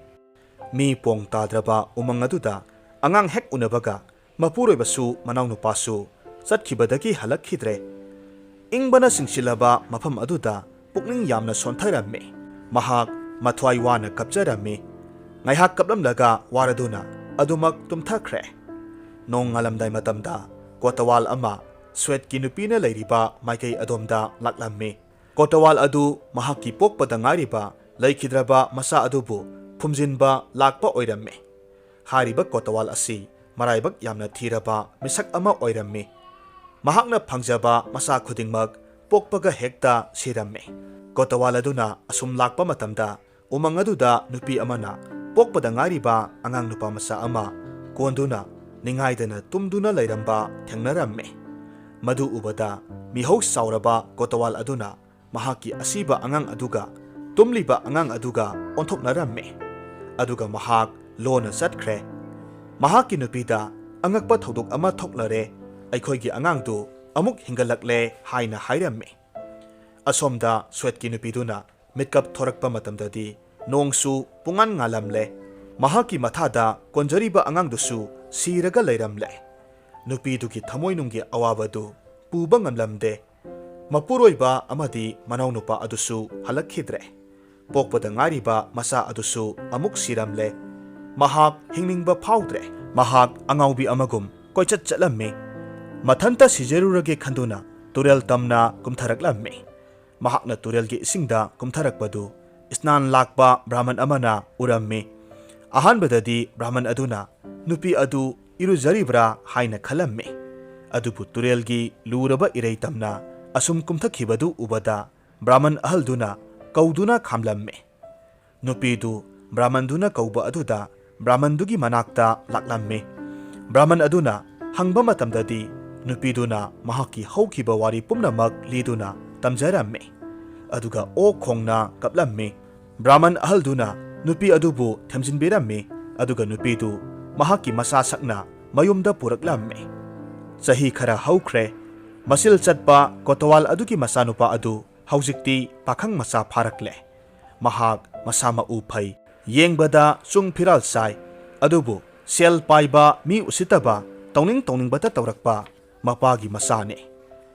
ꯃꯤ ꯄꯣꯡ ꯇꯥꯗ꯭ꯔꯕ ꯎꯃꯪ ꯑꯗꯨꯗ ꯑꯉꯥꯡ ꯍꯦꯛ ꯎꯅꯕꯒ ꯃꯄꯨꯔꯣꯏꯕꯁꯨ ꯃꯅꯥꯎꯅꯨꯄꯥꯁꯨ ꯆꯠꯈꯤꯕꯗꯒꯤ ꯍꯜꯂꯛꯈꯤꯗ꯭ꯔꯦ꯫ ꯏꯪꯕꯅ ꯆꯤꯡꯁꯤꯜꯂꯕ ꯃꯐꯝ ꯑꯗꯨꯗ ꯄꯨꯛꯅꯤꯡ ꯌꯥꯝꯅ ꯁꯣꯟꯊꯔꯝꯃꯤ꯫ ꯃꯍꯥꯛ ꯃꯊ꯭ꯋꯥꯏ ꯋꯥꯅ ꯀꯞꯆꯔꯝꯃꯤ꯫ ꯉꯥꯏꯍꯥꯛ ꯀꯞꯂꯝꯂꯒ ꯋꯥꯔꯗꯨꯅ ꯑꯗꯨꯃꯛ ꯇꯨꯝꯊꯈ꯭ꯔꯦ꯫ ꯅꯣꯡ ꯉꯥꯜꯂꯝꯗꯥꯏ ꯃꯇꯝꯗ ꯀꯣꯇꯋꯥꯜ ꯑꯃ ꯁ꯭ꯋꯦꯠꯀꯤ ꯅꯨꯄꯤꯅ ꯂꯩꯔꯤꯕ ꯃꯥꯏꯀꯩ ꯑꯗꯣꯝꯗ ꯂꯥꯛꯂꯝꯃꯤ꯫ ꯀꯣꯇꯋꯥꯜ ꯑꯗꯨ ꯃꯍꯥꯛꯀꯤ ꯄꯣꯛꯄꯗ ꯉꯥꯏꯔꯤꯕ ꯂꯩꯈꯤꯗ꯭ꯔꯕ ꯃꯆꯥ ꯑꯗꯨꯕꯨ ꯐꯨꯝꯖꯤꯟꯕ ꯂꯥꯛꯄ ꯑꯣꯏꯔꯝꯃꯤ꯫ ꯍꯥꯏꯔꯤꯕ ꯀꯣꯇꯋꯥꯜ ꯑꯁꯤ ꯃꯔꯥꯏꯕꯛ ꯌꯥꯝꯅ ꯊꯤꯔꯕ ꯃꯤꯁꯛ ꯑꯃ ꯑꯣꯏꯔꯝꯃꯤ꯫ ꯃꯍꯥꯛꯅ ꯐꯪꯖꯕ ꯃꯆꯥ ꯈꯨꯗꯤꯡꯃꯛ ꯄꯣꯛꯄꯒ ꯍꯦꯛꯇ ꯁꯤꯔꯝꯃꯤ꯫ ꯀꯣꯇꯋꯥꯜ ꯑꯗꯨꯅ ꯑꯁꯨꯝ ꯂꯥꯛꯄ ꯃꯇꯝꯗ ꯎꯃꯪ ꯑꯗꯨꯗ ꯅꯨꯄꯤ ꯑꯃꯅ ꯄꯣꯛꯄꯗ ꯉꯥꯏꯔꯤꯕ ꯑꯉꯥꯡ ꯅꯨꯄꯥ ꯃꯆꯥ ꯑꯃ ꯀꯣꯟꯗꯨꯅ ꯅꯤꯡꯉꯥꯏꯗꯅ ꯇꯨꯝꯗꯨꯅ ꯂꯩꯔꯝꯕ ꯊꯦꯡꯅꯔꯝꯃꯤ꯫ ꯃꯗꯨ ꯎꯕꯗ ꯃꯤꯍꯧ ꯆꯥꯎꯔꯕ ꯀꯣꯇꯋꯥꯜ ꯑꯗꯨꯅ ꯃꯍꯥꯛꯀꯤ ꯑꯁꯤꯕ ꯑꯉꯥꯡ ꯑꯗꯨꯒ ꯇꯨꯝꯂꯤꯕ ꯑꯉꯥꯡ ꯑꯗꯨꯒ ꯑꯣꯟꯊꯣꯛꯅꯔꯝꯃꯤ꯫ ꯑꯗꯨꯒ ꯃꯍꯥꯛ ꯂꯣꯟꯅ ꯆꯠꯈ꯭ꯔꯦ꯫ ꯃꯍꯥꯛꯀꯤ ꯅꯨꯄꯤꯗ ꯑꯉꯛꯄ ꯊꯧꯗꯣꯛ ꯑꯃ ꯊꯣꯛꯂꯔꯦ, ꯑꯩꯈꯣꯏꯒꯤ ꯑꯉꯥꯡꯗꯨ ꯑꯃꯨꯛ ꯍꯤꯡꯒꯠꯂꯛꯂꯦ ꯍꯥꯏꯅ ꯍꯥꯏꯔꯝꯃꯤ꯫ ꯑꯁꯣꯝꯗ ꯁ꯭ꯋꯦꯠꯀꯤ ꯅꯨꯄꯤꯗꯨꯅ ꯃꯤꯠꯀꯞ ꯊꯣꯔꯛꯄ ꯃꯇꯝꯗꯗꯤ ꯅꯣꯡꯁꯨ ꯄꯨꯡꯉꯥꯟ ꯉꯥꯜꯂꯝꯂꯦ꯫ ꯃꯍꯥꯛꯀꯤ ꯃꯊꯥꯗ ꯀꯣꯟꯖꯔꯤꯕ ꯑꯉꯥꯡꯗꯨꯁꯨ ꯁꯤꯔꯒ ꯂꯩꯔꯝꯂꯦ꯫ ꯅꯨꯄꯤꯗꯨꯒꯤ ꯊꯃꯣꯏꯅꯨꯡꯒꯤ ꯑꯋꯥꯕꯗꯨ ꯄꯨꯕ ꯉꯝꯂꯝꯗꯦ꯫ ꯃꯄꯨꯔꯣꯏꯕ ꯑꯃꯗꯤ ꯃꯅꯥꯎꯅꯨꯄꯥ ꯑꯗꯨꯁꯨ ꯍꯜꯂꯛꯈꯤꯗ꯭ꯔꯦ꯫ ꯄꯣꯛꯄꯗ ꯉꯥꯏꯔꯤꯕ ꯃꯆꯥ ꯑꯗꯨꯁꯨ ꯑꯃꯨꯛ ꯁꯤꯔꯝꯂꯦ꯫ ꯃꯍꯥꯛ ꯍꯤꯡꯅꯤꯡꯕ ꯐꯥꯎꯗ꯭ꯔꯦ꯫ ꯃꯍꯥꯛ ꯑꯉꯥꯎꯕꯤ ꯑꯃꯒꯨꯝ ꯀꯣꯏꯆꯠ ꯆꯠꯂꯝꯃꯤ꯫ ꯃꯊꯟꯇ ꯁꯤꯖꯔꯨꯔꯒꯦ ꯈꯟꯗꯨꯅ ꯇꯨꯔꯦꯜ ꯇꯝꯅ ꯀꯨꯝꯊꯔꯛꯂꯝꯃꯤ꯫ ꯃꯍꯥꯛꯅ ꯇꯨꯔꯦꯜꯒꯤ ꯏꯁꯤꯡꯗ ꯀꯨꯝꯊꯔꯛꯄꯗꯨ ꯁ꯭ꯅꯥꯟ ꯂꯥꯛꯄ ꯕ꯭ꯔꯥꯍꯃꯟ ꯑꯃꯅ ꯎꯔꯝꯃꯤ꯫ ꯑꯍꯥꯟꯕꯗꯗꯤ ꯕ꯭ꯔꯥꯍꯃꯟ ꯑꯗꯨꯅ ꯅꯨꯄꯤ ꯑꯗꯨ ꯏꯔꯨꯖꯔꯤꯕ꯭ꯔꯥ ꯍꯥꯏꯅ ꯈꯜꯂꯝꯃꯤ꯫ ꯑꯗꯨꯕꯨ ꯇꯨꯔꯦꯜꯒꯤ ꯂꯨꯔꯕ ꯏꯔꯩꯇꯝꯅ ꯑꯁꯨꯝ ꯀꯨꯝꯊꯈꯤꯕꯗꯨ ꯎꯕꯗ ꯕ꯭ꯔꯥꯍꯃꯟ ꯑꯍꯜꯗꯨꯅ ꯀꯧꯗꯨꯅ ꯈꯥꯝꯂꯝꯃꯤ꯫ ꯅꯨꯄꯤꯗꯨ ꯕ꯭ꯔꯥꯍꯃꯟꯗꯨꯅ ꯀꯧꯕ ꯑꯗꯨꯗ ꯕ꯭ꯔꯥꯍꯃꯟꯗꯨꯒꯤ ꯃꯅꯥꯛꯇ ꯂꯥꯛꯂꯝꯃꯤ꯫ ꯕ꯭ꯔꯥꯍꯃꯟ ꯑꯗꯨꯅ ꯍꯪꯕ ꯃꯇꯝꯗꯗꯤ ꯅꯨꯄꯤꯗꯨꯅ ꯃꯍꯥꯛꯀꯤ ꯍꯧꯈꯤꯕ ꯋꯥꯔꯤ ꯄꯨꯝꯅꯃꯛ ꯂꯤꯗꯨꯅ ꯇꯝꯖꯔꯝꯃꯤ꯫ ꯑꯗꯨꯒ ꯑꯣꯛ ꯈꯣꯡꯅ ꯀꯞꯂꯝꯃꯤ꯫ ꯕ꯭ꯔꯥꯍꯃꯟ ꯑꯍꯜꯗꯨꯅ ꯅꯨꯄꯤ ꯑꯗꯨꯕꯨ ꯊꯦꯝꯖꯤꯟꯕꯤꯔꯝꯃꯤ, ꯑꯗꯨꯒ ꯅꯨꯄꯤꯗꯨ ꯃꯍꯥꯛꯀꯤ ꯃꯆꯥ ꯁꯛꯅ ꯃꯌꯨꯝꯗ ꯄꯨꯔꯛꯂꯝꯃꯤ꯫ ꯆꯍꯤ ꯈꯔ ꯍꯧꯈ꯭ꯔꯦ꯫ ꯃꯆꯤꯜ ꯆꯠꯄ ꯀꯣꯇꯋꯥꯜ ꯑꯗꯨꯒꯤ ꯃꯆꯥꯅꯨꯄꯥ ꯑꯗꯨ ꯍꯧꯖꯤꯛꯇꯤ ꯄꯥꯈꯪ ꯃꯆꯥ ꯐꯥꯔꯛꯂꯦ꯫ ꯃꯍꯥꯛ ꯃꯁꯥ ꯃꯎ ꯐꯩ, ꯌꯦꯡꯕꯗ ꯆꯨꯡ ꯐꯤꯔꯥꯜ ꯆꯥꯏ, ꯑꯗꯨꯕꯨ ꯁꯦꯜ ꯄꯥꯏꯕ, ꯃꯤ ꯎꯁꯤꯠꯇꯕ, ꯇꯧꯅꯤꯡ ꯇꯧꯅꯤꯡꯕꯇ ꯇꯧꯔꯛꯄ ꯃꯄꯥꯒꯤ ꯃꯆꯥꯅꯦ꯫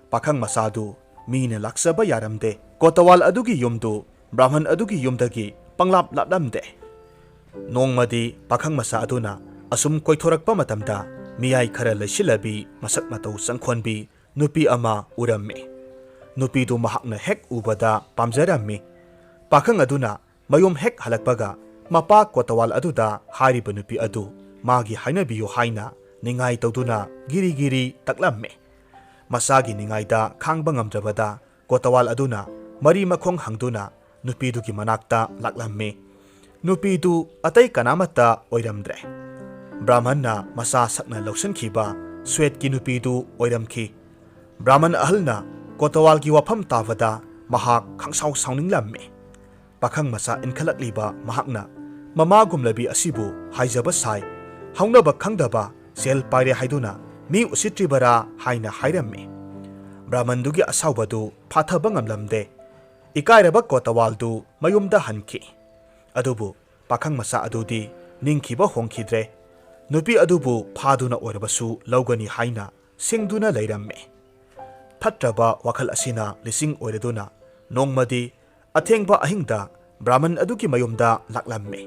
ꯄꯥꯈꯪ ꯃꯆꯥꯗꯨ ꯃꯤꯅ ꯂꯥꯛꯆꯕ ꯌꯥꯔꯝꯗꯦ꯫ ꯀꯣꯇꯋꯥꯜ ꯑꯗꯨꯒꯤ ꯌꯨꯝꯗꯨ ꯕ꯭ꯔꯥꯍꯃꯟ ꯑꯗꯨꯒꯤ ꯌꯨꯝꯗꯒꯤ ꯄꯪꯂꯥꯞ ꯂꯥꯞꯂꯝꯗꯦ꯫ ꯅꯣꯡꯃꯗꯤ ꯄꯥꯈꯪ ꯃꯆꯥ ꯑꯗꯨꯅ ꯑꯁꯨꯝ ꯀꯣꯏꯊꯣꯔꯛꯄ ꯃꯇꯝꯗ ꯃꯤꯌꯥꯏ ꯈꯔ ꯂꯩꯁꯤꯜꯂꯕꯤ, ꯃꯁꯛ ꯃꯇꯧ ꯆꯪꯈꯣꯟꯕꯤ ꯅꯨꯄꯤ ꯑꯃ ꯎꯔꯝꯃꯤ꯫ ꯅꯨꯄꯤꯗꯨ ꯃꯍꯥꯛꯅ ꯍꯦꯛ ꯎꯕꯗ ꯄꯥꯝꯖꯔꯝꯃꯤ꯫ ꯄꯥꯈꯪ ꯑꯗꯨꯅ ꯃꯌꯨꯝ ꯍꯦꯛ ꯍꯜꯂꯛꯄꯒ ꯃꯄꯥ ꯀꯣꯇꯋꯥꯜ ꯑꯗꯨꯗ ꯍꯥꯏꯔꯤꯕ ꯅꯨꯄꯤ ꯑꯗꯨ ꯃꯥꯒꯤ ꯍꯥꯏꯅꯕꯤꯌꯨ ꯍꯥꯏꯅ ꯅꯤꯡꯉꯥꯏ ꯇꯧꯗꯨꯅ ꯒꯤꯔꯤ ꯒꯤꯔꯤ ꯇꯛꯂꯝꯃꯤ꯫ ꯃꯆꯥꯒꯤ ꯅꯤꯡꯉꯥꯏꯗ ꯈꯥꯡꯕ ꯉꯝꯗ꯭ꯔꯕꯗ ꯀꯣꯇꯋꯥꯜ ꯑꯗꯨꯅ ꯃꯔꯤ ꯃꯈꯣꯡ ꯍꯪꯗꯨꯅ ꯅꯨꯄꯤꯗꯨꯒꯤ ꯃꯅꯥꯛꯇ ꯂꯥꯛꯂꯝꯃꯤ꯫ ꯅꯨꯄꯤꯗꯨ ꯑꯇꯩ ꯀꯅꯥꯃꯠꯇ ꯑꯣꯏꯔꯝꯗ꯭ꯔꯦ꯫ ꯕ꯭ꯔꯥꯍꯃꯟꯅ ꯃꯆꯥ ꯁꯛꯅ ꯂꯧꯁꯤꯟꯈꯤꯕ ꯁ꯭ꯋꯦꯠꯀꯤ ꯅꯨꯄꯤꯗꯨ ꯑꯣꯏꯔꯝꯈꯤ꯫ ꯕ꯭ꯔꯥꯍꯃꯟ ꯑꯍꯜꯅ ꯀꯣꯇꯋꯥꯜꯒꯤ ꯋꯥꯐꯝ ꯇꯥꯕꯗ ꯃꯍꯥꯛ ꯈꯪꯁꯥꯎ ꯁꯥꯎꯅꯤꯡꯂꯝꯃꯤ꯫ ꯄꯥꯈꯪ ꯃꯆꯥ ꯏꯟꯈꯠꯂꯛꯂꯤꯕ ꯃꯍꯥꯛꯅ ꯃꯃꯥꯒꯨꯝꯂꯕꯤ ꯑꯁꯤꯕꯨ ꯍꯥꯏꯖꯕ ꯁꯥꯏ, ꯍꯧꯅꯕ ꯈꯪꯗꯕ, ꯁꯦꯜ ꯄꯥꯏꯔꯦ ꯍꯥꯏꯗꯨꯅ ꯃꯤ ꯎꯁꯤꯠꯇ꯭ꯔꯤꯕꯔꯥ ꯍꯥꯏꯅ ꯍꯥꯏꯔꯝꯃꯤ꯫ ꯕ꯭ꯔꯥꯍꯃꯟꯗꯨꯒꯤ ꯑꯁꯥꯎꯕꯗꯨ ꯐꯥꯊꯕ ꯉꯝꯂꯝꯗꯦ꯫ ꯏꯀꯥꯏꯔꯕ ꯀꯣꯇꯋꯥꯜꯗꯨ ꯃꯌꯨꯝꯗ ꯍꯟꯈꯤ꯫ ꯑꯗꯨꯕꯨ ꯄꯥꯈꯪ ꯃꯆꯥ ꯑꯗꯨꯗꯤ ꯅꯤꯡꯈꯤꯕ ꯍꯣꯡꯈꯤꯗ꯭ꯔꯦ꯫ ꯅꯨꯄꯤ ꯑꯗꯨꯕꯨ ꯐꯥꯗꯨꯅ ꯑꯣꯏꯔꯕꯁꯨ ꯂꯧꯒꯅꯤ ꯍꯥꯏꯅ ꯁꯤꯡꯗꯨꯅ ꯂꯩꯔꯝꯃꯤ꯫ ꯐꯠꯇ꯭ꯔꯕ ꯋꯥꯈꯜ ꯑꯁꯤꯅ ꯂꯤꯁꯤꯡ ꯑꯣꯏꯔꯗꯨꯅ ꯅꯣꯡꯃꯗꯤ ꯑꯊꯦꯡꯕ ꯑꯍꯤꯡꯗ ꯕ꯭ꯔꯥꯍꯃꯟ ꯑꯗꯨꯒꯤ ꯃꯌꯨꯝꯗ ꯂꯥꯛꯂꯝꯃꯤ꯫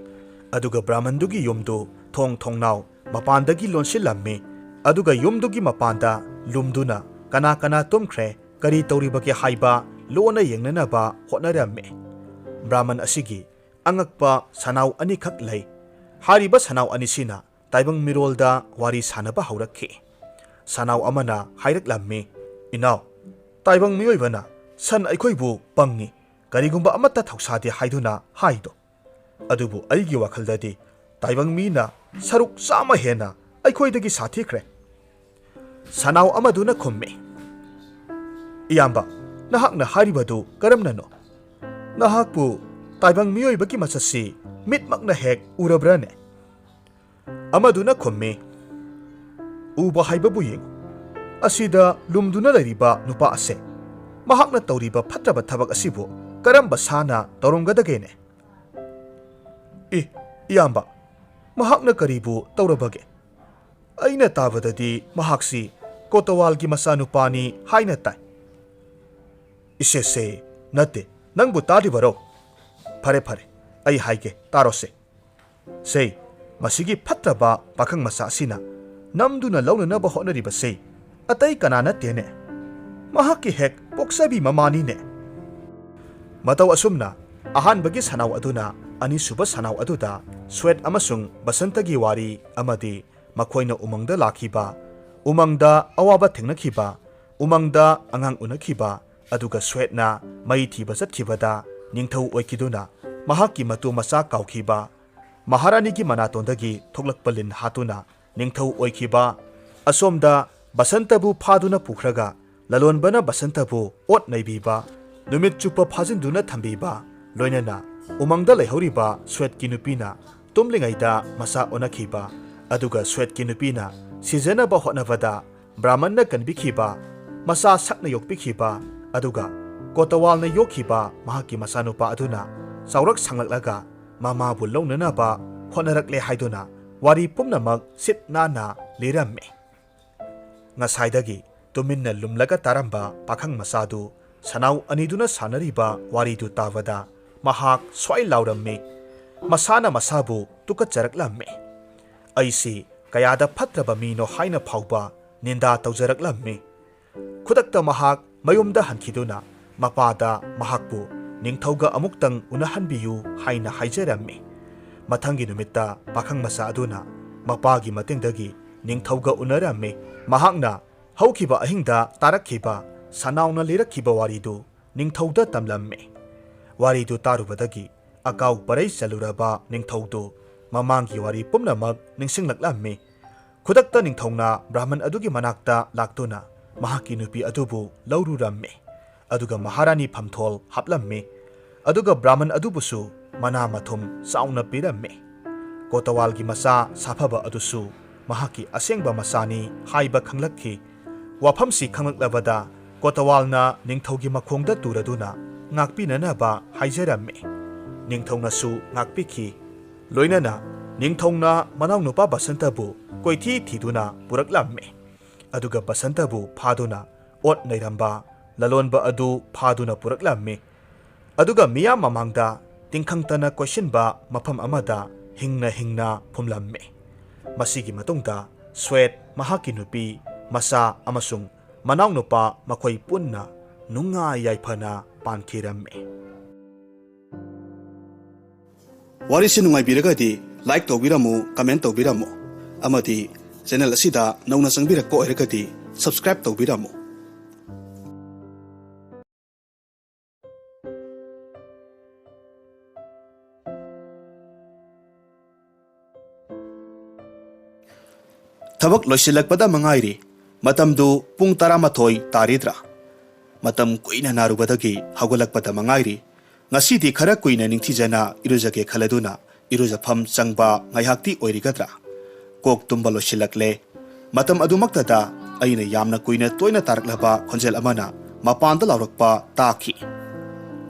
ꯑꯗꯨꯒ ꯕ꯭ꯔꯥꯍꯃꯟꯗꯨꯒꯤ ꯌꯨꯝꯗꯨ ꯊꯣꯡ ꯊꯣꯡꯅꯥꯎ ꯃꯄꯥꯟꯗꯒꯤ ꯂꯣꯟꯁꯤꯜꯂꯝꯃꯤ꯫ ꯑꯗꯨꯒ ꯌꯨꯝꯗꯨꯒꯤ ꯃꯄꯥꯟꯗ ꯂꯨꯝꯗꯨꯅ ꯀꯅꯥ ꯀꯅꯥ ꯇꯨꯝꯈ꯭ꯔꯦ, ꯀꯔꯤ ꯇꯧꯔꯤꯕꯒꯦ ꯍꯥꯏꯕ ꯂꯣꯟꯅ ꯌꯦꯡꯅꯅꯕ ꯍꯣꯠꯅꯔꯝꯃꯤ꯫ ꯕ꯭ꯔꯥꯍꯃꯟ ꯑꯁꯤꯒꯤ ꯑꯉꯛꯄ ꯁꯅꯥꯎ ꯑꯅꯤꯈꯛ ꯂꯩ꯫ ꯍꯥꯏꯔꯤꯕ ꯁꯅꯥꯎ ꯑꯅꯤꯁꯤꯅ ꯇꯥꯏꯕꯪ ꯃꯤꯔꯣꯜꯗ ꯋꯥꯔꯤ ꯁꯥꯅꯕ ꯍꯧꯔꯛꯈꯤ꯫ ꯁꯅꯥꯎ ꯑꯃꯅ ꯍꯥꯏꯔꯛꯂꯝꯃꯤ, "ꯏꯅꯥꯎ, ꯇꯥꯏꯕꯪ ꯃꯤꯑꯣꯏꯕꯅ ꯁꯟ ꯑꯩꯈꯣꯏꯕꯨ ꯄꯪꯉꯤ, ꯀꯔꯤꯒꯨꯝꯕ ꯑꯃꯠꯇ ꯊꯧꯁꯥꯗꯦ ꯍꯥꯏꯗꯨꯅ ꯍꯥꯏꯗꯣ꯫ ꯑꯗꯨꯕꯨ ꯑꯩꯒꯤ ꯋꯥꯈꯜꯗꯗꯤ ꯇꯥꯏꯕꯪ ꯃꯤꯅ ꯁꯔꯨꯛ ꯆꯥꯝꯃ ꯍꯦꯟꯅ ꯑꯩꯈꯣꯏꯗꯒꯤ ꯁꯥꯊꯤꯈ꯭ꯔꯦ"꯫ ꯁꯅꯥꯎ ꯑꯃꯗꯨꯅ ꯈꯨꯝꯃꯤ, "ꯏꯌꯥꯝꯕ, ꯅꯍꯥꯛꯅ ꯍꯥꯏꯔꯤꯕꯗꯨ ꯀꯔꯝꯅꯅꯣ? ꯅꯍꯥꯛꯄꯨ ꯇꯥꯏꯕꯪ ꯃꯤꯑꯣꯏꯕꯒꯤ ꯃꯁꯛꯁꯤ ꯃꯤꯠꯃꯛꯅ ꯍꯦꯛ ꯎꯔꯕ꯭ꯔꯥꯅꯦ?" ꯑꯃꯗꯨꯅ ꯈꯨꯝꯃꯤ, "ꯎꯕ ꯍꯥꯏꯕꯕꯨ ꯌꯦꯡꯉꯨ꯫ ꯑꯁꯤꯗ ꯂꯨꯝꯗꯨꯅ ꯂꯩꯔꯤꯕ ꯅꯨꯄꯥ ꯑꯁꯦ, ꯃꯍꯥꯛꯅ ꯇꯧꯔꯤꯕ ꯐꯠꯇꯕ ꯊꯕꯛ ꯑꯁꯤꯕꯨ ꯀꯔꯝꯕ ꯁꯥꯅ ꯇꯧꯔꯝꯒꯗꯒꯦꯅꯦ?" "ꯏ, ꯏꯌꯥꯝꯕ, ꯃꯍꯥꯛꯅ ꯀꯔꯤꯕꯨ ꯇꯧꯔꯕꯒꯦ? ꯑꯩꯅ ꯇꯥꯕꯗꯗꯤ ꯃꯍꯥꯛꯁꯤ ꯀꯣꯇꯋꯥꯜꯒꯤ ꯃꯆꯥꯅꯨꯄꯥꯅꯤ ꯍꯥꯏꯅ ꯇꯥꯏ"꯫ "ꯏꯁꯦꯁꯦ, ꯅꯠꯇꯦ, ꯅꯪꯕꯨ ꯇꯥꯔꯤꯕꯔꯣ? ꯐꯔꯦ, ꯐꯔꯦ, ꯑꯩ ꯍꯥꯏꯒꯦ, ꯇꯥꯔꯣꯁꯦ꯫ ꯁꯦ, ꯃꯁꯤꯒꯤ ꯐꯠꯇ꯭ꯔꯕ ꯄꯥꯈꯪ ꯃꯆꯥ ꯑꯁꯤꯅ ꯅꯝꯗꯨꯅ ꯂꯧꯅꯅꯕ ꯍꯣꯠꯅꯔꯤꯕꯁꯦ ꯑꯇꯩ ꯀꯅꯥ ꯅꯠꯇꯦꯅꯦ, ꯃꯍꯥꯛꯀꯤ ꯍꯦꯛ ꯄꯣꯛꯆꯕꯤ ꯃꯃꯥꯅꯤꯅꯦ"꯫ ꯃꯇꯧ ꯑꯁꯨꯝꯅ ꯑꯍꯥꯟꯕꯒꯤ ꯁꯅꯥꯎ ꯑꯗꯨꯅ ꯑꯅꯤꯁꯨꯕ ꯁꯅꯥꯎ ꯑꯗꯨꯗ ꯁ꯭ꯋꯦꯠ ꯑꯃꯁꯨꯡ ꯕꯁꯟꯇꯒꯤ ꯋꯥꯔꯤ ꯑꯃꯗꯤ ꯃꯈꯣꯏꯅ ꯎꯃꯪꯗ ꯂꯥꯛꯈꯤꯕ, ꯎꯃꯪꯗ ꯑꯋꯥꯕ ꯊꯦꯡꯅꯈꯤꯕ, ꯎꯃꯪꯗ ꯑꯉꯥꯡ ꯎꯅꯈꯤꯕ, ꯑꯗꯨꯒ ꯁ꯭ꯋꯦꯠꯅ ꯃꯩ ꯊꯤꯕ ꯆꯠꯈꯤꯕꯗ ꯅꯤꯡꯊꯧ ꯑꯣꯏꯈꯤꯗꯨꯅ ꯃꯍꯥꯛꯀꯤ ꯃꯇꯨ ꯃꯆꯥ ꯀꯥꯎꯈꯤꯕ, ꯃꯍꯥꯔꯥꯅꯤꯒꯤ ꯃꯅꯥꯇꯣꯟꯗꯒꯤ ꯊꯣꯛꯂꯛꯄ ꯂꯤꯟ ꯍꯥꯠꯇꯨꯅ ꯅꯤꯡꯊꯧ ꯑꯣꯏꯈꯤꯕ, ꯑꯁꯣꯝꯗ ꯕꯁꯟꯇꯕꯨ ꯐꯥꯗꯨꯅ ꯄꯨꯈ꯭ꯔꯒ ꯂꯂꯣꯟꯕꯅ ꯕꯁꯟꯇꯕꯨ ꯑꯣꯠ ꯅꯩꯕꯤꯕ, ꯅꯨꯃꯤꯠ ꯆꯨꯞꯄ ꯐꯥꯖꯤꯟꯗꯨꯅ ꯊꯝꯕꯤꯕ, ꯂꯣꯏꯅꯅ ꯎꯃꯪꯗ ꯂꯩꯍꯧꯔꯤꯕ ꯁ꯭ꯋꯦꯠꯀꯤ ꯅꯨꯄꯤꯅ ꯇꯨꯝꯂꯤꯉꯩꯗ ꯃꯆꯥ ꯑꯣꯟꯅꯈꯤꯕ, ꯑꯗꯨꯒ ꯁ꯭ꯋꯦꯠꯀꯤ ꯅꯨꯄꯤꯅ ꯁꯤꯖꯅꯕ ꯍꯣꯠꯅꯕꯗ ꯕ꯭ꯔꯥꯍꯃꯟꯅ ꯀꯟꯕꯤꯈꯤꯕ, ꯃꯆꯥ ꯁꯛꯅ ꯌꯣꯛꯄꯤꯈꯤꯕ, ꯑꯗꯨꯒ ꯀꯣꯇꯋꯥꯜꯅ ꯌꯣꯛꯈꯤꯕ ꯃꯍꯥꯛꯀꯤ ꯃꯆꯥꯅꯨꯄꯥ ꯑꯗꯨꯅ ꯆꯥꯎꯔꯛ ꯁꯥꯡꯂꯛꯂꯒ ꯃꯃꯥꯕꯨ ꯂꯧꯅꯅꯕ ꯍꯣꯠꯅꯔꯛꯂꯦ ꯍꯥꯏꯗꯨꯅ ꯋꯥꯔꯤ ꯄꯨꯝꯅꯃꯛ ꯁꯤꯠ ꯅꯥꯟꯅ ꯂꯤꯔꯝꯃꯤ꯫ ꯉꯁꯥꯏꯗꯒꯤ ꯇꯨꯃꯤꯟꯅ ꯂꯨꯝꯂꯒ ꯇꯥꯔꯝꯕ ꯄꯥꯈꯪ ꯃꯆꯥꯗꯨ ꯁꯅꯥꯎ ꯑꯅꯤꯗꯨꯅ ꯁꯥꯟꯅꯔꯤꯕ ꯋꯥꯔꯤꯗꯨ ꯇꯥꯕꯗ ꯃꯍꯥꯛ ꯁ꯭ꯋꯥꯏ ꯂꯥꯎꯔꯝꯃꯤ꯫ ꯃꯁꯥꯅ ꯃꯁꯥꯕꯨ ꯇꯨꯀꯠꯆꯔꯛꯂꯝꯃꯤ꯫ ꯑꯩꯁꯤ ꯀꯌꯥꯗ ꯐꯠꯇ꯭ꯔꯕ ꯃꯤꯅꯣ ꯍꯥꯏꯅ ꯐꯥꯎꯕ ꯅꯤꯟꯗꯥ ꯇꯧꯖꯔꯛꯂꯝꯃꯤ꯫ ꯈꯨꯗꯛꯇ ꯃꯍꯥꯛ ꯃꯌꯨꯝꯗ ꯍꯟꯈꯤꯗꯨꯅ ꯃꯄꯥꯗ ꯃꯍꯥꯛꯄꯨ ꯅꯤꯡꯊꯧꯒ ꯑꯃꯨꯛꯇꯪ ꯎꯅꯍꯟꯕꯤꯌꯨ ꯍꯥꯏꯅ ꯍꯥꯏꯖꯔꯝꯃꯤ꯫ ꯃꯊꯪꯒꯤ ꯅꯨꯃꯤꯠꯇ ꯄꯥꯈꯪ ꯃꯆꯥ ꯑꯗꯨꯅ ꯃꯄꯥꯒꯤ ꯃꯇꯦꯡꯗꯒꯤ ꯅꯤꯡꯊꯧꯒ ꯎꯅꯔꯝꯃꯤ꯫ ꯃꯍꯥꯛꯅ ꯍꯧꯈꯤꯕ ꯑꯍꯤꯡꯗ ꯇꯥꯔꯛꯈꯤꯕ ꯁꯅꯥꯎꯅ ꯂꯤꯔꯛꯈꯤꯕ ꯋꯥꯔꯤꯗꯨ ꯅꯤꯡꯊꯧꯗ ꯇꯝꯂꯝꯃꯤ꯫ ꯋꯥꯔꯤꯗꯨ ꯇꯥꯔꯨꯕꯗꯒꯤ ꯑꯀꯥꯎ ꯄꯔꯩ ꯆꯜꯂꯨꯔꯕ ꯅꯤꯡꯊꯧꯗꯨ ꯃꯃꯥꯡꯒꯤ ꯋꯥꯔꯤ ꯄꯨꯝꯅꯃꯛ ꯅꯤꯡꯁꯤꯡꯂꯛꯂꯝꯃꯤ꯫ ꯈꯨꯗꯛꯇ ꯅꯤꯡꯊꯧꯅ ꯕ꯭ꯔꯥꯍꯃꯟ ꯑꯗꯨꯒꯤ ꯃꯅꯥꯛꯇ ꯂꯥꯛꯇꯨꯅ ꯃꯍꯥꯛꯀꯤ ꯅꯨꯄꯤ ꯑꯗꯨꯕꯨ ꯂꯧꯔꯨꯔꯝꯃꯤ꯫ ꯑꯗꯨꯒ ꯃꯍꯥꯔꯥꯅꯤ ꯐꯝꯊꯣꯜ ꯍꯥꯞꯂꯝꯃꯤ꯫ ꯑꯗꯨꯒ ꯕ꯭ꯔꯥꯍꯃꯟ ꯑꯗꯨꯕꯨꯁꯨ ꯃꯅꯥ ꯃꯊꯨꯝ ꯆꯥꯎꯅ ꯄꯤꯔꯝꯃꯤ꯫ ꯀꯣꯇꯋꯥꯜꯒꯤ ꯃꯆꯥ ꯁꯥꯐꯕ ꯑꯗꯨꯁꯨ ꯃꯍꯥꯛꯀꯤ ꯑꯁꯦꯡꯕ ꯃꯆꯥꯅꯤ ꯍꯥꯏꯕ ꯈꯪꯂꯛꯈꯤ꯫ ꯋꯥꯐꯝꯁꯤ ꯈꯪꯂꯛꯂꯕꯗ ꯀꯣꯇꯋꯥꯜꯅ ꯅꯤꯡꯊꯧꯒꯤ ꯃꯈꯣꯡꯗ ꯇꯨꯔꯗꯨꯅ ꯉꯥꯛꯄꯤꯅꯅꯕ ꯍꯥꯏꯖꯔꯝꯃꯤ꯫ ꯅꯤꯡꯊꯧꯅꯁꯨ ꯉꯥꯛꯄꯤꯈꯤ꯫ ꯂꯣꯏꯅꯅ ꯅꯤꯡꯊꯧꯅ ꯃꯅꯥꯎꯅꯨꯄꯥ ꯕꯁꯟꯇꯕꯨ ꯀꯣꯏꯊꯤ ꯊꯤꯗꯨꯅ ꯄꯨꯔꯛꯂꯝꯃꯤ꯫ ꯑꯗꯨꯒ ꯕꯁꯟꯇꯕꯨ ꯐꯥꯗꯨꯅ ꯑꯣꯠ ꯅꯩꯔꯝꯕ, ꯂꯂꯣꯟꯕ ꯑꯗꯨ ꯐꯥꯗꯨꯅ ꯄꯨꯔꯛꯂꯝꯃꯤ꯫ ꯑꯗꯨꯒ ꯃꯤꯌꯥꯝ ꯃꯃꯥꯡꯗ ꯇꯤꯡꯈꯪꯇꯅ ꯀꯣꯏꯁꯤꯟꯕ ꯃꯐꯝ ꯑꯃꯗ ꯍꯤꯡꯅ ꯍꯤꯡꯅ ꯐꯨꯝꯂꯝꯃꯤ꯫ ꯃꯁꯤꯒꯤ ꯃꯇꯨꯡꯗ ꯁ꯭ꯋꯦꯠ, ꯃꯍꯥꯛꯀꯤ ꯅꯨꯄꯤ, ꯃꯆꯥ ꯑꯃꯁꯨꯡ ꯃꯅꯥꯎꯅꯨꯄꯥ ꯃꯈꯣꯏ ꯄꯨꯟꯅ ꯅꯨꯡꯉꯥꯏ ꯌꯥꯏꯐꯅ ꯄꯥꯟꯈꯤꯔꯝꯃꯤ꯫ ꯋꯥꯔꯤꯁꯤ ꯅꯨꯡꯉꯥꯏꯕꯤꯔꯒꯗꯤ like ꯇꯧꯕꯤꯔꯝꯃꯨ, comment ꯇꯧꯕꯤꯔꯝꯃꯨ, ꯑꯃꯗꯤ channel ꯑꯁꯤꯗ ꯅꯧꯅ ꯆꯪꯕꯤꯔꯛꯄ ꯑꯣꯏꯔꯒꯗꯤ subscribe ꯇꯧꯕꯤꯔꯝꯃꯨ꯫ ꯊꯕꯛ ꯂꯣꯏꯁꯤꯜꯂꯛꯄꯗ ꯃꯉꯥꯏꯔꯤ꯫ ꯃꯇꯝꯗꯨ ꯄꯨꯡ ꯇꯔꯥꯃꯥꯊꯣꯏ ꯇꯥꯔꯤꯗ꯭ꯔꯥ? ꯃꯇꯝ ꯀꯨꯏꯅ ꯅꯥꯔꯨꯕꯗꯒꯤ ꯍꯧꯒꯠꯂꯛꯄꯗ ꯃꯉꯥꯏꯔꯤ꯫ ꯉꯁꯤꯗꯤ ꯈꯔ ꯀꯨꯏꯅ ꯅꯤꯡꯊꯤꯖꯅ ꯏꯔꯨꯖꯒꯦ ꯈꯜꯂꯗꯨꯅ ꯏꯔꯨꯖꯐꯝ ꯆꯪꯕ ꯉꯥꯏꯍꯥꯛꯇꯤ ꯑꯣꯏꯔꯤꯒꯗ꯭ꯔꯥ? ꯀꯣꯛ ꯇꯨꯝꯕ ꯂꯣꯏꯁꯤꯜꯂꯛꯂꯦ꯫ ꯃꯇꯝ ꯑꯗꯨꯃꯛꯇꯗ ꯑꯩꯅ ꯌꯥꯝꯅ ꯀꯨꯏꯅ ꯇꯣꯏꯅ ꯇꯥꯔꯛꯂꯕ ꯈꯣꯟꯖꯦꯜ ꯑꯃꯅ ꯃꯄꯥꯟꯗ ꯂꯥꯎꯔꯛꯄ ꯇꯥꯈꯤ꯫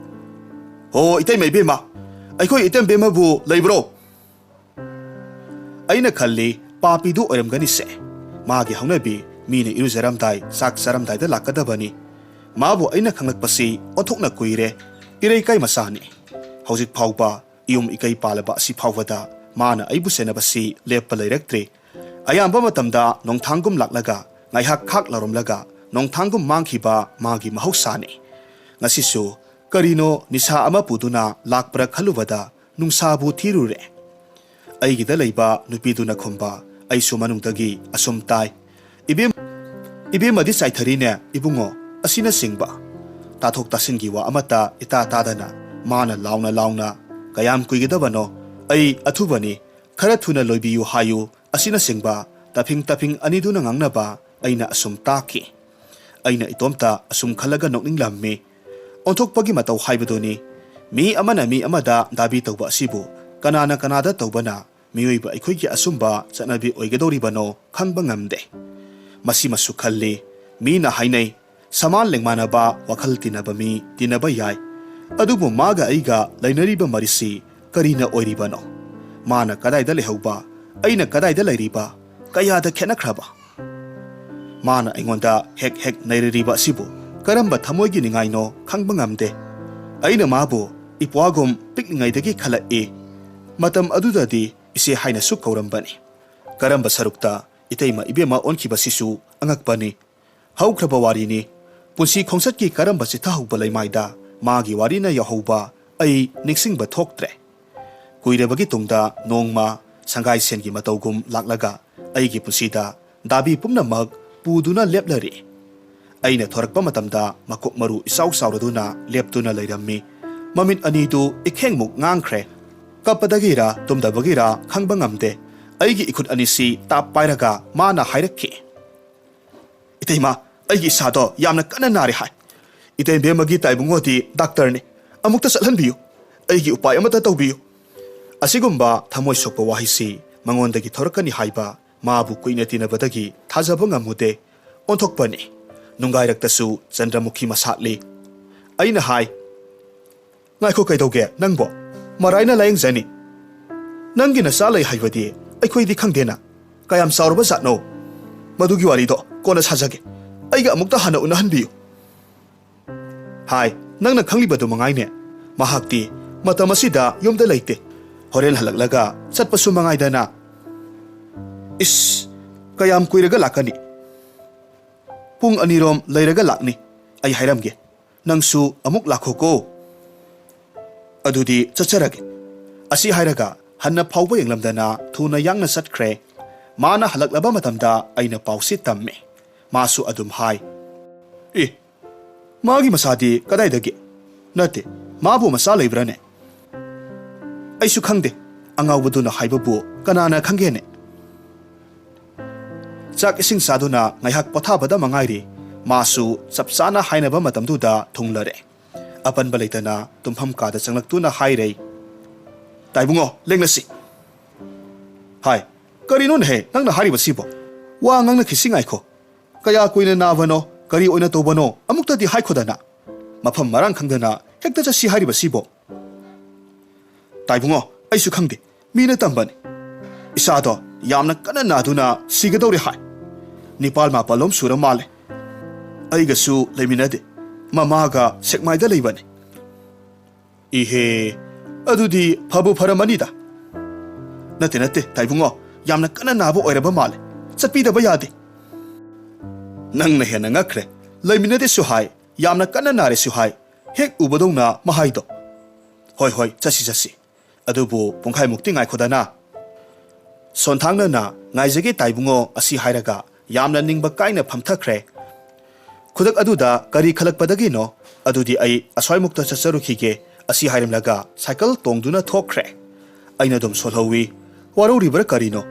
"ꯍꯣ, ꯏꯇꯩꯃ ꯏꯕꯦꯝꯃ, ꯑꯩꯈꯣꯏ ꯏꯇꯩꯃ ꯏꯕꯦꯝꯃꯕꯨ ꯂꯩꯕ꯭ꯔꯣ?" ꯑꯩꯅ ꯈꯜꯂꯤ, ꯄꯥꯄꯤꯗꯨ ꯑꯣꯏꯔꯝꯒꯅꯤꯁꯦ꯫ ꯃꯥꯒꯤ ꯍꯧꯅꯕꯤ, ꯃꯤꯅ ꯏꯔꯨꯖꯔꯝꯗꯥꯏ, ꯆꯥꯛ ꯆꯥꯔꯝꯗꯥꯏꯗ ꯂꯥꯛꯀꯗꯕꯅꯤ꯫ ꯃꯥꯕꯨ ꯑꯩꯅ ꯈꯪꯂꯛꯄꯁꯤ ꯑꯣꯟꯊꯣꯛꯅ ꯀꯨꯏꯔꯦ꯫ ꯏꯔꯩꯀꯥꯏ ꯃꯆꯥꯅꯤ꯫ ꯍꯧꯖꯤꯛ ꯐꯥꯎꯕ ꯏꯌꯨꯝ ꯏꯀꯩ ꯄꯥꯜꯂꯕ ꯑꯁꯤ ꯐꯥꯎꯕꯗ ꯃꯥꯅ ꯑꯩꯕꯨ ꯁꯦꯟꯅꯕꯁꯤ ꯂꯦꯞꯄ ꯂꯩꯔꯛꯇ꯭ꯔꯤ꯫ ꯑꯌꯥꯝꯕ ꯃꯇꯝꯗ ꯅꯣꯡꯊꯥꯡꯒꯨꯝ ꯂꯥꯛꯂꯒ ꯉꯥꯏꯍꯥꯛ ꯈꯥꯛ ꯂꯥꯎꯔꯝꯂꯒ ꯅꯣꯡꯊꯥꯡꯒꯨꯝ ꯃꯥꯡꯈꯤꯕ ꯃꯥꯒꯤ ꯃꯍꯧꯁꯥꯅꯤ꯫ ꯉꯁꯤꯁꯨ ꯀꯔꯤꯅꯣ ꯅꯤꯁꯥ ꯑꯃ ꯄꯨꯗꯨꯅ ꯂꯥꯛꯄ꯭ꯔꯥ ꯈꯜꯂꯨꯕꯗ ꯅꯨꯡꯁꯥꯕꯨ ꯊꯤꯔꯨꯔꯦ꯫ ꯑꯩꯒꯤꯗ ꯂꯩꯕ ꯅꯨꯄꯤꯗꯨꯅ ꯈꯨꯝꯕ, ꯑꯩꯁꯨ ꯃꯅꯨꯡꯗꯒꯤ ꯑꯁꯨꯝ ꯇꯥꯏ, "ꯏꯕꯦꯝ, ꯏꯕꯦꯝꯃꯗꯤ ꯆꯥꯏꯊꯔꯤꯅꯦ ꯏꯕꯨꯡꯉꯣ" ꯑꯁꯤꯅꯆꯤꯡꯕ꯫ ꯇꯥꯊꯣꯛ ꯇꯥꯁꯤꯟꯒꯤ ꯋꯥ ꯑꯃꯠꯇ ꯏꯇꯥ ꯇꯥꯗꯅ ꯃꯥꯅ ꯂꯥꯎꯅ ꯂꯥꯎꯅ, "ꯀꯌꯥꯝ ꯀꯨꯏꯒꯗꯕꯅꯣ? ꯑꯩ ꯑꯊꯨꯕꯅꯤ, ꯈꯔ ꯊꯨꯅ ꯂꯣꯏꯕꯤꯌꯨ ꯍꯥꯏꯌꯨ" ꯑꯁꯤꯅꯆꯤꯡꯕ ꯇꯐꯤꯡ ꯇꯐꯤꯡ ꯑꯅꯤꯗꯨꯅ ꯉꯥꯡꯅꯕ ꯑꯩꯅ ꯑꯁꯨꯝ ꯇꯥꯈꯤ꯫ ꯑꯩꯅ ꯏꯇꯣꯝꯇ ꯑꯁꯨꯝ ꯈꯜꯂꯒ ꯅꯣꯛꯅꯤꯡꯂꯝꯃꯤ꯫ ꯑꯣꯟꯊꯣꯛꯄꯒꯤ ꯃꯇꯧ ꯍꯥꯏꯕꯗꯨꯅꯤ꯫ ꯃꯤ ꯑꯃꯅ ꯃꯤ ꯑꯃꯗ ꯗꯥꯕꯤ ꯇꯧꯕ ꯑꯁꯤꯕꯨ ꯀꯅꯥꯅ ꯀꯅꯥꯗ ꯇꯧꯕꯅ ꯃꯤꯑꯣꯏꯕ ꯑꯩꯈꯣꯏꯒꯤ ꯑꯆꯨꯝꯕ ꯆꯠꯅꯕꯤ ꯑꯣꯏꯒꯗꯧꯔꯤꯕꯅꯣ ꯈꯪꯕ ꯉꯝꯗꯦ꯫ ꯃꯁꯤꯃꯁꯨ ꯈꯜꯂꯤ꯫ ꯃꯤꯅ ꯍꯥꯏꯅꯩ, ꯁꯃꯥꯟ ꯂꯦꯡꯃꯥꯟꯅꯕ ꯋꯥꯈꯜ ꯇꯤꯟꯅꯕ ꯃꯤ ꯇꯤꯟꯅꯕ ꯌꯥꯏ꯫ ꯑꯗꯨꯕꯨ ꯃꯥꯒ ꯑꯩꯒ ꯂꯩꯅꯔꯤꯕ ꯃꯔꯤꯁꯤ ꯀꯔꯤꯅ ꯑꯣꯏꯔꯤꯕꯅꯣ? ꯃꯥꯅ ꯀꯗꯥꯏꯗ ꯂꯩꯍꯧꯕ, ꯑꯩꯅ ꯀꯗꯥꯏꯗ ꯂꯩꯔꯤꯕ, ꯀꯌꯥꯗ ꯈꯦꯠꯅꯈ꯭ꯔꯕ? ꯃꯥꯅ ꯑꯩꯉꯣꯟꯗ ꯍꯦꯛ ꯍꯦꯛ ꯅꯩꯔꯔꯤꯕ ꯑꯁꯤꯕꯨ ꯀꯔꯝꯕ ꯊꯃꯣꯏꯒꯤ ꯅꯤꯡꯉꯥꯏꯅꯣ ꯈꯪꯕ ꯉꯝꯗꯦ꯫ ꯑꯩꯅ ꯃꯥꯕꯨ ꯏꯄ꯭ꯋꯥꯒꯨꯝ ꯄꯤꯛꯂꯤꯉꯩꯗꯒꯤ ꯈꯜꯂꯛꯏ꯫ ꯃꯇꯝ ꯑꯗꯨꯗꯗꯤ ꯏꯆꯦ ꯍꯥꯏꯅꯁꯨ ꯀꯧꯔꯝꯕꯅꯤ꯫ ꯀꯔꯝꯕ ꯁꯔꯨꯛꯇ ꯏꯇꯩꯃ ꯏꯕꯦꯝꯃ ꯑꯣꯟꯈꯤꯕꯁꯤꯁꯨ ꯑꯉꯛꯄꯅꯤ꯫ ꯍꯧꯈ꯭ꯔꯕ ꯋꯥꯔꯤꯅꯤ꯫ ꯄꯨꯟꯁꯤ ꯈꯣꯡꯆꯠꯀꯤ ꯀꯔꯝꯕ ꯆꯤꯊꯍꯧꯕ ꯂꯩꯃꯥꯏꯗ ꯃꯥꯒꯤ ꯋꯥꯔꯤꯅ ꯌꯧꯍꯧꯕ ꯑꯩ ꯅꯤꯡꯁꯤꯡꯕ ꯊꯣꯛꯇ꯭ꯔꯦ꯫ ꯀꯨꯏꯔꯕꯒꯤ ꯇꯨꯡꯗ ꯅꯣꯡꯃ ꯁꯪꯒꯥꯏ ꯁꯦꯟꯒꯤ ꯃꯇꯧꯒꯨꯝ ꯂꯥꯛꯂꯒ ꯑꯩꯒꯤ ꯄꯨꯟꯁꯤꯗ ꯗꯥꯕꯤ ꯄꯨꯝꯅꯃꯛ ꯄꯨꯗꯨꯅ ꯂꯦꯞꯂꯔꯤ꯫ ꯑꯩꯅ ꯊꯣꯔꯛꯄ ꯃꯇꯝꯗ ꯃꯀꯣꯛ ꯃꯔꯨ ꯏꯆꯥꯎ ꯆꯥꯎꯔꯗꯨꯅ ꯂꯦꯞꯇꯨꯅ ꯂꯩꯔꯝꯃꯤ꯫ ꯃꯃꯤꯠ ꯑꯅꯤꯗꯨ ꯏꯈꯦꯡꯃꯨꯛ ꯉꯥꯡꯈ꯭ꯔꯦ꯫ ꯀꯞꯄꯗꯒꯤꯔ ꯇꯨꯝꯗꯕꯒꯤꯔ ꯈꯪꯕ ꯉꯝꯗꯦ꯫ ꯑꯩꯒꯤ ꯏꯈꯨꯠ ꯑꯅꯤꯁꯤ ꯇꯥꯞ ꯄꯥꯏꯔꯒ ꯃꯥꯅ ꯍꯥꯏꯔꯛꯈꯤ, "ꯏꯇꯩꯃ, ꯑꯩꯒꯤ ꯏꯁꯥꯗꯣ ꯌꯥꯝꯅ ꯀꯟꯅ ꯅꯥꯔꯦ ꯍꯥꯏ꯫ ꯏꯇꯩꯕꯦꯝꯃꯒꯤ ꯇꯥꯏꯕꯨꯡꯉꯣꯗꯤ ꯗꯥꯛꯇꯔꯅꯤ꯫ ꯑꯃꯨꯛꯇ ꯆꯠꯍꯟꯕꯤꯌꯨ꯫ ꯑꯩꯒꯤ ꯎꯄꯥꯏ ꯑꯃꯠꯇ ꯇꯧꯕꯤꯌꯨ"꯫ ꯑꯁꯤꯒꯨꯝꯕ ꯊꯃꯣꯏ ꯁꯣꯛꯄ ꯋꯥꯍꯩꯁꯤ ꯃꯉꯣꯟꯗꯒꯤ ꯊꯣꯔꯛꯀꯅꯤ ꯍꯥꯏꯕ ꯃꯥꯕꯨ ꯀꯨꯏꯅ ꯇꯤꯟꯅꯕꯗꯒꯤ ꯊꯥꯖꯕ ꯉꯝꯃꯨꯗꯦ꯫ ꯑꯣꯟꯊꯣꯛꯄꯅꯤ꯫ ꯅꯨꯡꯒꯥꯏꯔꯛꯇꯁꯨ ꯆꯟꯗ꯭ꯔꯃꯨꯈꯤ ꯃꯁꯥꯠꯂꯤ꯫ ꯑꯩꯅ ꯍꯥꯏ, "ꯉꯥꯏꯈꯣ, ꯀꯩꯗꯧꯒꯦ ꯅꯪꯕꯣ? ꯃꯔꯥꯏꯅ ꯂꯥꯌꯦꯡꯖꯅꯤ꯫ ꯅꯪꯒꯤ ꯅꯆꯥ ꯂꯩ ꯍꯥꯏꯕꯗꯤ ꯑꯩꯈꯣꯏꯗꯤ ꯈꯪꯗꯦꯅ꯫ ꯀꯌꯥꯝ ꯆꯥꯎꯔꯕ ꯖꯥꯠꯅꯣ? ꯃꯗꯨꯒꯤ ꯋꯥꯔꯤꯗꯣ ꯀꯣꯟꯅ ꯁꯥꯖꯒꯦ꯫ ꯑꯩꯒ ꯑꯃꯨꯛꯇ ꯍꯥꯟꯅ ꯎꯅꯍꯟꯕꯤꯌꯨ"꯫ ꯍꯥꯏ, ꯅꯪꯅ ꯈꯪꯂꯤꯕꯗꯨ ꯃꯉꯥꯏꯅꯦ꯫ ꯃꯍꯥꯛꯇꯤ ꯃꯇꯝ ꯑꯁꯤꯗ ꯌꯨꯝꯗ ꯂꯩꯇꯦ꯫ ꯍꯣꯔꯦꯟ ꯍꯜꯂꯛꯂꯒ ꯆꯠꯄꯁꯨ ꯃꯉꯥꯏꯗꯅ꯫ ꯏꯁ, ꯀꯌꯥꯝ ꯀꯨꯏꯔꯒ ꯂꯥꯛꯀꯅꯤ? "ꯄꯨꯡ ꯑꯅꯤꯔꯣꯝ ꯂꯩꯔꯒ ꯂꯥꯛꯅꯤ꯫ ꯑꯩ ꯍꯥꯏꯔꯝꯒꯦ, ꯅꯪꯁꯨ ꯑꯃꯨꯛ ꯂꯥꯛꯈꯣꯀꯣ꯫ ꯑꯗꯨꯗꯤ ꯆꯠꯆꯔꯒꯦ"꯫ ꯑꯁꯤ ꯍꯥꯏꯔꯒ ꯍꯟꯅ ꯐꯥꯎꯕ ꯌꯦꯡꯂꯝꯗꯅ ꯊꯨꯅ ꯌꯥꯡꯅ ꯆꯠꯈ꯭ꯔꯦ꯫ ꯃꯥꯅ ꯍꯜꯂꯛꯂꯕ ꯃꯇꯝꯗ ꯑꯩꯅ ꯄꯥꯎꯁꯤ ꯇꯝꯃꯤ꯫ ꯃꯥꯁꯨ ꯑꯗꯨꯝ ꯍꯥꯏ, "ꯑꯦ, ꯃꯥꯒꯤ ꯃꯆꯥꯗꯤ ꯀꯗꯥꯏꯗꯒꯤ? ꯅꯠꯇꯦ, ꯃꯥꯕꯨ ꯃꯆꯥ ꯂꯩꯕ꯭ꯔꯥꯅꯦ?" "ꯑꯩꯁꯨ ꯈꯪꯗꯦ, ꯑꯉꯥꯎꯕꯗꯨꯅ ꯍꯥꯏꯕꯕꯨ ꯀꯅꯥꯅ ꯈꯪꯒꯦꯅꯦ?" ꯆꯥꯛ ꯏꯁꯤꯡ ꯆꯥꯗꯨꯅ ꯉꯥꯏꯍꯥꯛ ꯄꯣꯊꯥꯕꯗ ꯃꯉꯥꯏꯔꯤ, ꯃꯥꯁꯨ ꯆꯞ ꯆꯥꯅ ꯍꯥꯏꯅꯕ ꯃꯇꯝꯗꯨꯗ ꯊꯨꯡꯂꯔꯦ꯫ ꯑꯄꯟꯕ ꯂꯩꯇꯅ ꯇꯨꯝꯐꯝ ꯀꯥꯗ ꯆꯪꯂꯛꯇꯨꯅ ꯍꯥꯏꯔꯦ, "ꯇꯥꯏꯕꯨꯡꯉꯣ, ꯂꯦꯡꯂꯁꯤ꯫" "ꯍꯥꯏ, ꯀꯔꯤꯅꯣꯅꯦꯍꯦ ꯅꯪꯅ ꯍꯥꯏꯔꯤꯕꯁꯤꯕꯣ? ꯋꯥ ꯉꯥꯡꯅꯈꯤꯁꯤ ꯉꯥꯏꯈꯣ꯫ ꯀꯌꯥ ꯀꯨꯏꯅ ꯅꯥꯕꯅꯣ, ꯀꯔꯤ ꯑꯣꯏꯅ ꯇꯧꯕꯅꯣ, ꯑꯃꯨꯛꯇꯗꯤ ꯍꯥꯏꯈꯣꯗꯅ꯫ ꯃꯐꯝ ꯃꯔꯥꯡ ꯈꯪꯗꯅ ꯍꯦꯛꯇ ꯆꯠꯁꯤ ꯍꯥꯏꯔꯤꯕꯁꯤꯕꯣ?" "ꯇꯥꯏꯕꯨꯡꯉꯣ, ꯑꯩꯁꯨ ꯈꯪꯗꯦ, ꯃꯤꯅ ꯇꯝꯕꯅꯤ꯫ ꯏꯁꯥꯗꯣ ꯌꯥꯝꯅ ꯀꯟꯅ ꯅꯥꯗꯨꯅ ꯁꯤꯒꯗꯧꯔꯦ ꯍꯥꯏ꯫ ꯅꯤꯄꯥꯜ ꯃꯥꯄꯜꯂꯣꯝ ꯁꯨꯔ ꯃꯥꯜꯂꯦ꯫ ꯑꯩꯒꯁꯨ ꯂꯩꯃꯤꯟꯅꯗꯦ, ꯃꯃꯥꯒ ꯁꯦꯛꯃꯥꯏꯗ ꯂꯩꯕꯅꯤ꯫" "ꯏꯍꯦ, ꯑꯗꯨꯗꯤ ꯐꯕꯨ ꯐꯔꯝꯃꯅꯤꯗ꯫" "ꯅꯠꯇꯦ, ꯅꯠꯇꯦ, ꯇꯥꯏꯕꯨꯡꯉꯣ, ꯌꯥꯝꯅ ꯀꯟꯅ ꯅꯥꯕ ꯑꯣꯏꯔꯕ ꯃꯥꯜꯂꯦ꯫ ꯆꯠꯄꯤꯗꯕ ꯌꯥꯗꯦ꯫" "ꯅꯪꯅ ꯍꯦꯟꯅ ꯉꯛꯈ꯭ꯔꯦ꯫ ꯂꯩꯃꯤꯟꯅꯗꯦꯁꯨ ꯍꯥꯏ, ꯌꯥꯝꯅ ꯀꯟꯅ ꯅꯥꯔꯦꯁꯨ ꯍꯥꯏ, ꯍꯦꯛ ꯎꯕꯗꯧꯅ ꯃꯍꯥꯏꯗꯣ꯫ ꯍꯣꯏ, ꯍꯣꯏ, ꯆꯠꯁꯤ, ꯆꯠꯁꯤ꯫ ꯑꯗꯨꯕꯨ ꯄꯨꯡꯈꯥꯏꯃꯨꯛꯇꯤ ꯉꯥꯏꯈꯣꯗꯅ꯫" ꯁꯣꯟꯊꯥꯡꯅꯅ "ꯉꯥꯏꯖꯒꯦ ꯇꯥꯏꯕꯨꯡꯉꯣ" ꯑꯁꯤ ꯍꯥꯏꯔꯒ ꯌꯥꯝꯅ ꯅꯤꯡꯕ ꯀꯥꯏꯅ ꯐꯝꯊꯈ꯭ꯔꯦ꯫ ꯈꯨꯗꯛ ꯑꯗꯨꯗ ꯀꯔꯤ ꯈꯜꯂꯛꯄꯗꯒꯤꯅꯣ, "ꯑꯗꯨꯗꯤ ꯑꯩ ꯑꯁ꯭ꯋꯥꯏꯃꯨꯛꯇ ꯆꯠꯆꯔꯨꯈꯤꯒꯦ" ꯑꯁꯤ ꯍꯥꯏꯔꯝꯂꯒ ꯁꯥꯏꯀꯜ ꯇꯣꯡꯗꯨꯅ ꯊꯣꯛꯈ꯭ꯔꯦ꯫ ꯑꯩꯅ ꯑꯗꯨꯝ ꯁꯣꯜꯍꯧꯋꯤ꯫ "ꯋꯥꯔꯧꯔꯤꯕ꯭ꯔꯥ ꯀꯔꯤꯅꯣ?"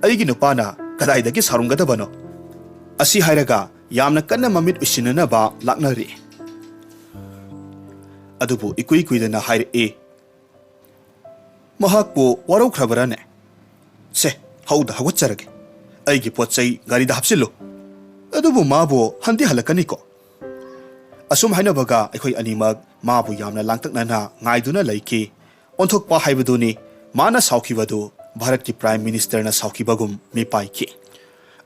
"ꯑꯩꯒꯤ ꯅꯨꯄꯥꯅ ꯀꯗꯥꯏꯗꯒꯤ ꯁꯥꯎꯔꯝꯒꯗꯕꯅꯣ?" ꯑꯁꯤ ꯍꯥꯏꯔꯒ ꯌꯥꯝꯅ ꯀꯟꯅ ꯃꯃꯤꯠ ꯎꯏꯁꯤꯟꯅꯅꯕ ꯂꯥꯛꯅꯔꯤ꯫ ꯑꯗꯨꯕꯨ ꯏꯀꯨꯏ ꯀꯨꯏꯗꯅ ꯍꯥꯏꯔꯛꯏ, "ꯃꯍꯥꯛꯄꯨ ꯋꯥꯔꯧꯈ꯭ꯔꯕꯔꯥꯅꯦ? ꯁꯦ, ꯍꯧꯗ ꯍꯧꯒꯠꯆꯔꯒꯦ꯫ ꯑꯩꯒꯤ ꯄꯣꯠ ꯆꯩ ꯒꯥꯔꯤꯗ ꯍꯥꯞꯆꯤꯜꯂꯨ꯫ ꯑꯗꯨꯕꯨ ꯃꯥꯕꯨ ꯍꯟꯗꯤ ꯍꯜꯂꯛꯀꯅꯤꯀꯣ?" ꯑꯁꯨꯝ ꯍꯥꯏꯅꯕꯒ ꯑꯩꯈꯣꯏ ꯑꯅꯤꯃꯛ ꯃꯥꯕꯨ ꯌꯥꯝꯅ ꯂꯥꯡꯇꯛꯅꯅ ꯉꯥꯏꯗꯨꯅ ꯂꯩꯈꯤ꯫ ꯑꯣꯟꯊꯣꯛꯄ ꯍꯥꯏꯕꯗꯨꯅꯤ꯫ ꯃꯥꯅ ꯁꯥꯎꯈꯤꯕꯗꯨ ꯚꯥꯔꯠꯀꯤ Prime Ministerꯅ ꯁꯥꯎꯈꯤꯕꯒꯨꯝ ꯃꯤꯄꯥꯏꯈꯤ꯫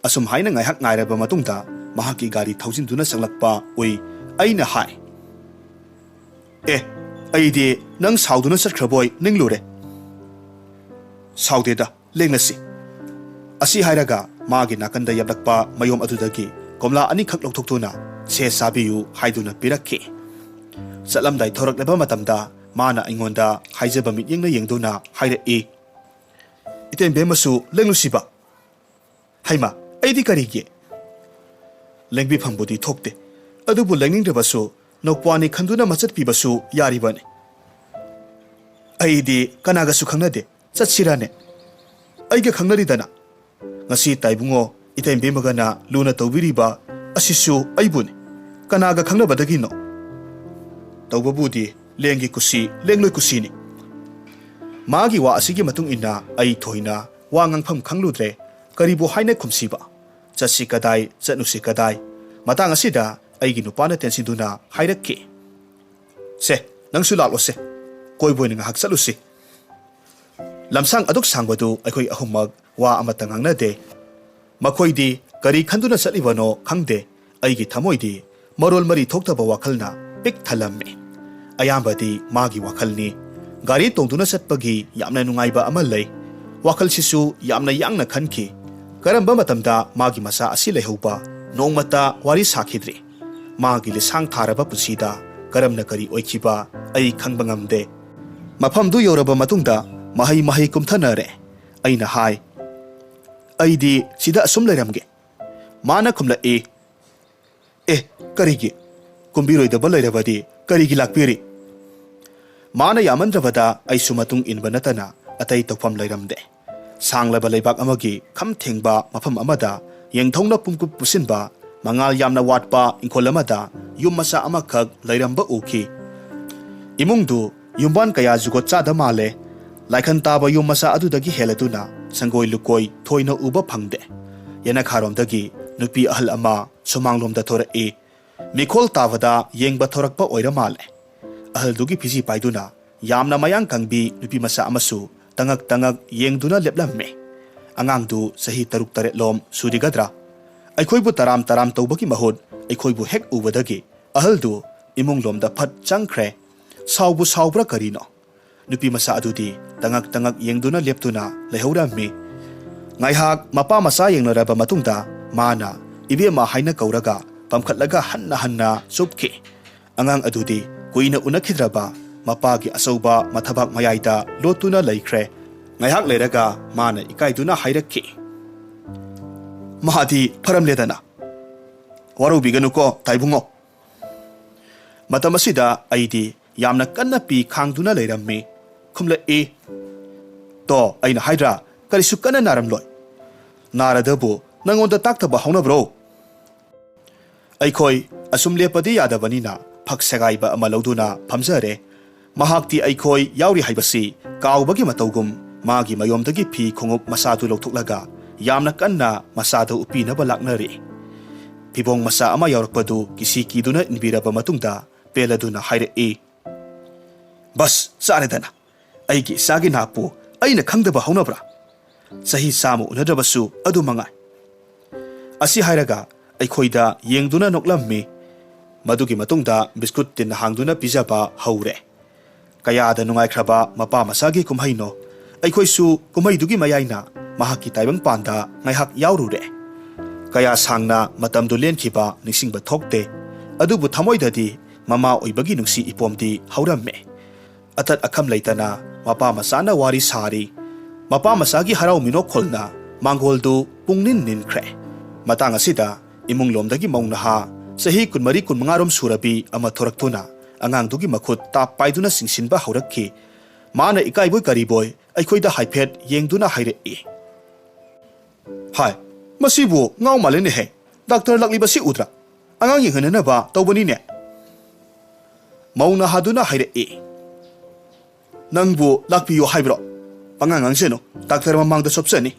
ꯑꯁꯨꯝ ꯍꯥꯏꯅ ꯉꯥꯏꯍꯥꯛ ꯉꯥꯏꯔꯕ ꯃꯇꯨꯡꯗ ꯃꯍꯥꯛꯀꯤ ꯒꯥꯔꯤ ꯊꯧꯖꯤꯟꯗꯨꯅ ꯆꯪꯂꯛꯄ ꯎꯏ꯫ ꯑꯩꯅ ꯍꯥꯏ, "ꯑꯦ, ꯑꯩꯗꯤ ꯅꯪ ꯁꯥꯎꯗꯨꯅ ꯆꯠꯈ꯭ꯔꯕꯣꯏ ꯅꯤꯡꯂꯨꯔꯦ꯫" "ꯁꯥꯎꯗꯦꯗ, ꯂꯦꯡꯂꯁꯤ꯫" ꯑꯁꯤ ꯍꯥꯏꯔꯒ ꯃꯥꯒꯤ ꯅꯥꯀꯟꯗ ꯌꯥꯞꯂꯛꯄ ꯃꯌꯣꯝ ꯑꯗꯨꯗꯒꯤ ꯀꯣꯝꯂꯥ ꯑꯅꯤꯈꯛ ꯂꯧꯊꯣꯛꯇꯨꯅ "ꯁꯦ, ꯆꯥꯕꯤꯌꯨ" ꯍꯥꯏꯗꯨꯅ ꯄꯤꯔꯛꯈꯤ꯫ ꯆꯠꯂꯝꯗꯥꯏ ꯊꯣꯔꯛꯂꯕ ꯃꯇꯝꯗ ꯃꯥꯅ ꯑꯩꯉꯣꯟꯗ ꯍꯥꯏꯖꯕ ꯃꯤꯠꯌꯦꯡꯅ ꯌꯦꯡꯗꯨꯅ ꯍꯥꯏꯔꯛꯏ, ꯏꯇꯩꯃ ꯕꯦꯝꯃꯁꯨ ꯂꯦꯡꯂꯨꯁꯤꯕ꯫ ꯍꯩꯃꯥ, ꯑꯩꯗꯤ ꯀꯔꯤꯒꯤ? ꯂꯦꯡꯕꯤꯐꯝꯕꯨꯗꯤ ꯊꯣꯛꯇꯦ, ꯑꯗꯨꯕꯨ ꯂꯦꯡꯅꯤꯡꯗ꯭ꯔꯕꯁꯨ ꯅꯧꯄ꯭ꯋꯥꯅꯤ ꯈꯟꯗꯨꯅ ꯃꯆꯠꯄꯤꯕꯁꯨ ꯌꯥꯔꯤꯕꯅꯤ꯫ ꯑꯩꯗꯤ ꯀꯅꯥꯒꯁꯨ ꯈꯪꯅꯗꯦ, ꯆꯠꯁꯤꯔꯥꯅꯦ? ꯑꯩꯒ ꯈꯪꯅꯔꯤꯗꯅ꯫ ꯉꯁꯤ ꯇꯥꯏꯕꯨꯡꯉꯣ ꯏꯇꯩꯃ ꯕꯦꯝꯃꯒꯅ ꯂꯨꯅ ꯇꯧꯕꯤꯔꯤꯕ ꯑꯁꯤꯁꯨ ꯑꯩꯕꯨꯅꯤ꯫ ꯀꯅꯥꯒ ꯈꯪꯅꯕꯗꯒꯤꯅꯣ? ꯇꯧꯕꯕꯨꯗꯤ ꯂꯦꯡꯒꯤ ꯀꯨꯁꯤ, ꯂꯦꯡꯂꯣꯏ ꯀꯨꯁꯤꯅꯤ꯫ ꯃꯥꯒꯤ ꯋꯥ ꯑꯁꯤꯒꯤ ꯃꯇꯨꯡ ꯏꯟꯅ ꯑꯩ ꯊꯣꯏꯅ ꯋꯥ ꯉꯥꯡꯐꯝ ꯈꯪꯂꯨꯗ꯭ꯔꯦ꯫ ꯀꯔꯤꯕꯨ ꯍꯥꯏꯅ ꯈꯨꯝꯁꯤꯕ? ꯆꯠꯁꯤ ꯀꯗꯥꯏ, ꯆꯠꯅꯨꯁꯤ ꯀꯗꯥꯏ? ꯃꯇꯥꯡ ꯑꯁꯤꯗ ꯑꯩꯒꯤ ꯅꯨꯄꯥꯅ ꯇꯦꯟꯁꯤꯟꯗꯨꯅ ꯍꯥꯏꯔꯛꯈꯤ, "ꯁꯦ, ꯅꯪꯁꯨ ꯂꯥꯛꯂꯣꯁꯦ, ꯀꯣꯏꯕ ꯑꯣꯏꯅ ꯉꯥꯏꯍꯥꯛ ꯆꯠꯂꯨꯁꯤ"꯫ ꯂꯝꯁꯥꯡ ꯑꯗꯨꯛ ꯁꯥꯡꯕꯗꯨ ꯑꯩꯈꯣꯏ ꯑꯍꯨꯝꯃꯛ ꯋꯥ ꯑꯃꯠꯇ ꯉꯥꯡꯅꯗꯦ꯫ ꯃꯈꯣꯏꯗꯤ ꯀꯔꯤ ꯈꯟꯗꯨꯅ ꯆꯠꯂꯤꯕꯅꯣ ꯈꯪꯗꯦ, ꯑꯩꯒꯤ ꯊꯃꯣꯏꯗꯤ ꯃꯔꯣꯜ ꯃꯔꯤ ꯊꯣꯛꯇꯕ ꯋꯥꯈꯜꯅ ꯄꯤꯛ ꯊꯜꯂꯝꯃꯤ꯫ ꯑꯌꯥꯝꯕꯗꯤ ꯃꯥꯒꯤ ꯋꯥꯈꯜꯅꯤ꯫ ꯒꯥꯔꯤ ꯇꯣꯡꯗꯨꯅ ꯆꯠꯄꯒꯤ ꯌꯥꯝꯅ ꯅꯨꯡꯉꯥꯏꯕ ꯑꯃ ꯂꯩ꯫ ꯋꯥꯈꯜꯁꯤꯁꯨ ꯌꯥꯝꯅ ꯌꯥꯡꯅ ꯈꯟꯈꯤ꯫ ꯀꯔꯝꯕ ꯃꯇꯝꯗ ꯃꯥꯒꯤ ꯃꯆꯥ ꯑꯁꯤ ꯂꯩꯍꯧꯕ? ꯅꯣꯡꯃꯇ ꯋꯥꯔꯤ ꯁꯥꯈꯤꯗ꯭ꯔꯤ꯫ ꯃꯥꯒꯤ ꯂꯤꯁꯥꯡ ꯊꯥꯔꯕ ꯄꯨꯟꯁꯤꯗ ꯀꯔꯝꯅ ꯀꯔꯤ ꯑꯣꯏꯈꯤꯕ ꯑꯩ ꯈꯪꯕ ꯉꯝꯗꯦ꯫ ꯃꯐꯝꯗꯨ ꯌꯧꯔꯕ ꯃꯇꯨꯡꯗ ꯃꯍꯩ ꯃꯍꯩ ꯀꯨꯝꯊꯅꯔꯦ꯫ ꯑꯩꯅ ꯍꯥꯏ, "ꯑꯩꯗꯤ ꯁꯤꯗ ꯑꯁꯨꯝ ꯂꯩꯔꯝꯒꯦ"꯫ ꯃꯥꯅ ꯈꯨꯝꯂꯛꯏ, "ꯑꯦ, ꯀꯔꯤꯒꯤ? ꯀꯨꯝꯕꯤꯔꯣꯏꯗꯕ ꯂꯩꯔꯕꯗꯤ ꯀꯔꯤꯒꯤ ꯂꯥꯛꯄꯤꯔꯤ?" ꯃꯥꯅ ꯌꯥꯃꯟꯗ꯭ꯔꯕꯗ ꯑꯩꯁꯨ ꯃꯇꯨꯡ ꯏꯟꯕ ꯅꯠꯇꯅ ꯑꯇꯩ ꯇꯧꯐꯝ ꯂꯩꯔꯝꯗꯦ꯫ ꯁꯥꯡꯂꯕ ꯂꯩꯕꯥꯛ ꯑꯃꯒꯤ ꯈꯝ ꯊꯦꯡꯕ ꯃꯐꯝ ꯑꯃꯗ ꯌꯦꯡꯊꯧꯅ ꯄꯨꯝꯀꯨꯞ ꯄꯨꯁꯤꯟꯕ, ꯃꯉꯥꯜ ꯌꯥꯝꯅ ꯋꯥꯠꯄ ꯏꯪꯈꯣꯜ ꯑꯃꯗ ꯌꯨꯝ ꯃꯆꯥ ꯑꯃꯈꯛ ꯂꯩꯔꯝꯕ ꯎꯈꯤ꯫ ꯏꯃꯨꯡꯗꯨ ꯌꯨꯝꯕꯥꯟ ꯀꯌꯥ ꯖꯨꯒꯣꯠ ꯆꯥꯗ ꯃꯥꯜꯂꯦ꯫ ꯂꯥꯏꯈꯟ ꯇꯥꯕ ꯌꯨꯝ ꯃꯆꯥ ꯑꯗꯨꯗꯒꯤ ꯍꯦꯜꯂꯗꯨꯅ ꯁꯪꯒꯣꯏ ꯂꯨꯀꯣꯏ ꯊꯣꯏꯅ ꯎꯕ ꯐꯪꯗꯦ꯫ ꯌꯦꯅꯈꯥꯔꯣꯝꯗꯒꯤ ꯅꯨꯄꯤ ꯑꯍꯜ ꯑꯃ ꯁꯨꯃꯥꯡꯂꯣꯝꯗ ꯊꯣꯔꯛꯏ꯫ ꯃꯤꯈꯣꯜ ꯇꯥꯕꯗ ꯌꯦꯡꯕ ꯊꯣꯔꯛꯄ ꯑꯣꯏꯔ ꯃꯥꯜꯂꯦ꯫ ꯑꯍꯜꯗꯨꯒꯤ ꯐꯤꯖꯤ ꯄꯥꯏꯗꯨꯅ ꯌꯥꯝꯅ ꯃꯌꯥꯡ ꯀꯪꯕꯤ ꯅꯨꯄꯤ ꯃꯆꯥ ꯑꯃꯁꯨ ꯇꯉꯛ ꯇꯉꯛ ꯌꯦꯡꯗꯨꯅ ꯂꯦꯞꯂꯝꯃꯦ꯫ ꯑꯉꯥꯡꯗꯨ ꯆꯍꯤ ꯇꯔꯨꯛ ꯇꯔꯦꯠꯂꯣꯝ ꯁꯨꯔꯤꯒꯗ꯭ꯔꯥ? ꯑꯩꯈꯣꯏꯕꯨ ꯇꯔꯥꯝ ꯇꯔꯥꯝ ꯇꯧꯕꯒꯤ ꯃꯍꯨꯠ ꯑꯩꯈꯣꯏꯕꯨ ꯍꯦꯛ ꯎꯕꯗꯒꯤ ꯑꯍꯜꯗꯨ ꯏꯃꯨꯡꯂꯣꯝꯗ ꯐꯠ ꯆꯪꯈ꯭ꯔꯦ꯫ ꯁꯥꯎꯕꯨ ꯁꯥꯎꯕ꯭ꯔꯥ ꯀꯔꯤꯅꯣ? ꯅꯨꯄꯤ ꯃꯆꯥ ꯑꯗꯨꯗꯤ ꯇꯉꯛ ꯇꯉꯛ ꯌꯦꯡꯗꯨꯅ ꯂꯦꯞꯇꯨꯅ ꯂꯩꯍꯧꯔꯝꯃꯤ꯫ ꯉꯥꯏꯍꯥꯛ ꯃꯄꯥ ꯃꯆꯥ ꯌꯦꯡꯅꯔꯕ ꯃꯇꯨꯡꯗ ꯃꯥꯅ "ꯏꯕꯦꯝꯃ" ꯍꯥꯏꯅ ꯀꯧꯔꯒ ꯄꯝꯈꯠꯂꯒ ꯍꯟꯅ ꯍꯟꯅ ꯆꯨꯞꯈꯤ꯫ ꯑꯉꯥꯡ ꯑꯗꯨꯗꯤ ꯀꯨꯏꯅ ꯎꯅꯈꯤꯗ꯭ꯔꯕ ꯃꯄꯥꯒꯤ ꯑꯆꯧꯕ ꯃꯊꯕꯥꯛ ꯃꯌꯥꯏꯗ ꯂꯣꯠꯇꯨꯅ ꯂꯩꯈ꯭ꯔꯦ꯫ ꯉꯥꯏꯍꯥꯛ ꯂꯩꯔꯒ ꯃꯥꯅ ꯏꯀꯥꯏꯗꯨꯅ ꯍꯥꯏꯔꯛꯈꯤ, "ꯃꯍꯥꯗꯤ ꯐꯔꯝꯂꯦꯗꯅ꯫ ꯋꯥꯔꯧꯕꯤꯒꯅꯨꯀꯣ, ꯇꯥꯏꯕꯨꯡꯉꯣ꯫" ꯃꯇꯝ ꯑꯁꯤꯗ ꯑꯩꯗꯤ ꯌꯥꯝꯅ ꯀꯟꯅ ꯄꯤ ꯈꯥꯡꯗꯨꯅ ꯂꯩꯔꯝꯃꯤ꯫ ꯈꯨꯝꯂꯛꯏ, "ꯇꯣ, ꯑꯩꯅ ꯍꯥꯏꯗ꯭ꯔꯥ, ꯀꯔꯤꯁꯨ ꯀꯟꯅ ꯅꯥꯔꯝꯂꯣꯏ꯫ ꯅꯥꯔꯗꯕꯨ ꯅꯪꯉꯣꯟꯗ ꯇꯥꯛꯇꯕ ꯍꯧꯅꯕ꯭ꯔꯣ?" ꯑꯩꯈꯣꯏ ꯑꯁꯨꯝ ꯂꯦꯞꯄꯗꯤ ꯌꯥꯗꯕꯅꯤꯅ ꯐꯛ ꯁꯦꯒꯥꯏꯕ ꯑꯃ ꯂꯧꯗꯨꯅ ꯐꯝꯖꯔꯦ꯫ ꯃꯍꯥꯛꯇꯤ ꯑꯩꯈꯣꯏ ꯌꯥꯎꯔꯤ ꯍꯥꯏꯕꯁꯤ ꯀꯥꯎꯕꯒꯤ ꯃꯇꯧꯒꯨꯝ ꯃꯥꯒꯤ ꯃꯌꯣꯝꯗꯒꯤ ꯐꯤ ꯈꯣꯡꯎꯞ ꯃꯆꯥꯗꯨ ꯂꯧꯊꯣꯛꯂꯒ ꯌꯥꯝꯅ ꯀꯟꯅ ꯃꯆꯥꯗ ꯎꯞꯄꯤꯅꯕ ꯂꯥꯛꯅꯔꯤ꯫ ꯐꯤꯕꯣꯡ ꯃꯆꯥ ꯑꯃ ꯌꯥꯎꯔꯛꯄꯗꯨ ꯀꯤꯁꯤ ꯀꯤꯗꯨꯅ ꯏꯟꯕꯤꯔꯕ ꯃꯇꯨꯡꯗ ꯄꯦꯜꯂꯗꯨꯅ ꯍꯥꯏꯔꯛꯏ, "ꯕꯁ, ꯆꯥꯔꯦꯗꯅ꯫ ꯑꯩꯒꯤ ꯏꯆꯥꯒꯤ ꯅꯥꯞꯄꯨ ꯑꯩꯅ ꯈꯪꯗꯕ ꯍꯧꯅꯕ꯭ꯔꯥ? ꯆꯍꯤ ꯆꯥꯝꯃ ꯎꯅꯗ꯭ꯔꯕꯁꯨ ꯑꯗꯨ ꯃꯉꯥꯏ꯫" ꯑꯁꯤ ꯍꯥꯏꯔꯒ ꯑꯩꯈꯣꯏꯗ ꯌꯦꯡꯗꯨꯅ ꯅꯣꯛꯂꯝꯃꯤ꯫ ꯃꯗꯨꯒꯤ ꯃꯇꯨꯡꯗ ꯕꯤꯁꯀꯨꯠ ꯇꯤꯟ ꯍꯥꯡꯗꯨꯅ ꯄꯤꯖꯕ ꯍꯧꯔꯦ꯫ ꯀꯌꯥꯗ ꯅꯨꯡꯉꯥꯏꯈ꯭ꯔꯕ ꯃꯄꯥ ꯃꯆꯥꯒꯤ ꯀꯨꯝꯍꯩꯅꯣ! ꯑꯩꯈꯣꯏꯁꯨ ꯀꯨꯝꯍꯩꯗꯨꯒꯤ ꯃꯌꯥꯏꯅ ꯃꯍꯥꯛꯀꯤ ꯇꯥꯏꯕꯪꯄꯥꯟꯗ ꯉꯥꯏꯍꯥꯛ ꯌꯥꯎꯔꯨꯔꯦ꯫ ꯀꯌꯥ ꯁꯥꯡꯅ ꯃꯇꯝꯗꯨ ꯂꯦꯟꯈꯤꯕ ꯅꯤꯡꯁꯤꯡꯕ ꯊꯣꯛꯇꯦ, ꯑꯗꯨꯕꯨ ꯊꯃꯣꯏꯗꯗꯤ ꯃꯃꯥ ꯑꯣꯏꯕꯒꯤ ꯅꯨꯡꯁꯤ ꯏꯄꯣꯝꯗꯤ ꯍꯧꯔꯝꯃꯦ꯫ ꯑꯇꯠ ꯑꯈꯝ ꯂꯩꯇꯅ ꯃꯄꯥ ꯃꯆꯥꯅ ꯋꯥꯔꯤ ꯁꯥꯔꯤ꯫ ꯃꯄꯥ ꯃꯆꯥꯒꯤ ꯍꯔꯥꯎ ꯃꯤꯅꯣꯛꯈꯣꯜꯅ ꯃꯥꯡꯒꯣꯜꯗꯨ ꯄꯨꯡꯅꯤꯟ ꯅꯤꯟꯈ꯭ꯔꯦ꯫ ꯃꯇꯥꯡ ꯑꯁꯤꯗ ꯏꯃꯨꯡ ꯂꯣꯝꯗꯒꯤ ꯃꯧ ꯅꯍꯥ ꯆꯍꯤ ꯀꯨꯟꯃꯔꯤ ꯀꯨꯟꯃꯉꯥꯔꯣꯝ ꯁꯨꯔꯕꯤ ꯑꯃ ꯊꯣꯔꯛꯇꯨꯅ ꯑꯉꯥꯡꯗꯨꯒꯤ ꯃꯈꯨꯠ ꯇꯥꯞ ꯄꯥꯏꯗꯨꯅ ꯆꯤꯡꯁꯤꯟꯕ ꯍꯧꯔꯛꯈꯤ꯫ ꯃꯥꯅ ꯏꯀꯥꯏꯕꯣꯏ ꯀꯔꯤꯕꯣꯏ ꯑꯩꯈꯣꯏꯗ ꯍꯥꯏꯐꯦꯠ ꯌꯦꯡꯗꯨꯅ ꯍꯥꯏꯔꯛꯏ, "ꯍꯥꯏ, ꯃꯁꯤꯕꯨ ꯉꯥꯎ ꯃꯥꯜꯂꯦꯅꯦꯍꯦ꯫ ꯗꯥꯛꯇꯔ ꯂꯥꯛꯂꯤꯕꯁꯤ ꯎꯗ꯭ꯔꯥ? ꯑꯉꯥꯡ ꯌꯦꯡꯍꯟꯅꯅꯕ ꯇꯧꯕꯅꯤꯅꯦ꯫" ꯃꯧ ꯅꯍꯥꯗꯨꯅ ꯍꯥꯏꯔꯛꯏ, "ꯅꯪꯕꯨ ꯂꯥꯛꯄꯤꯌꯨ ꯍꯥꯏꯕ꯭ꯔꯣ? ꯄꯉꯥꯡ ꯉꯥꯡꯖꯅꯨ, ꯗꯥꯛꯇꯔ ꯃꯃꯥꯡꯗ ꯆꯣꯞꯆꯅꯤ꯫"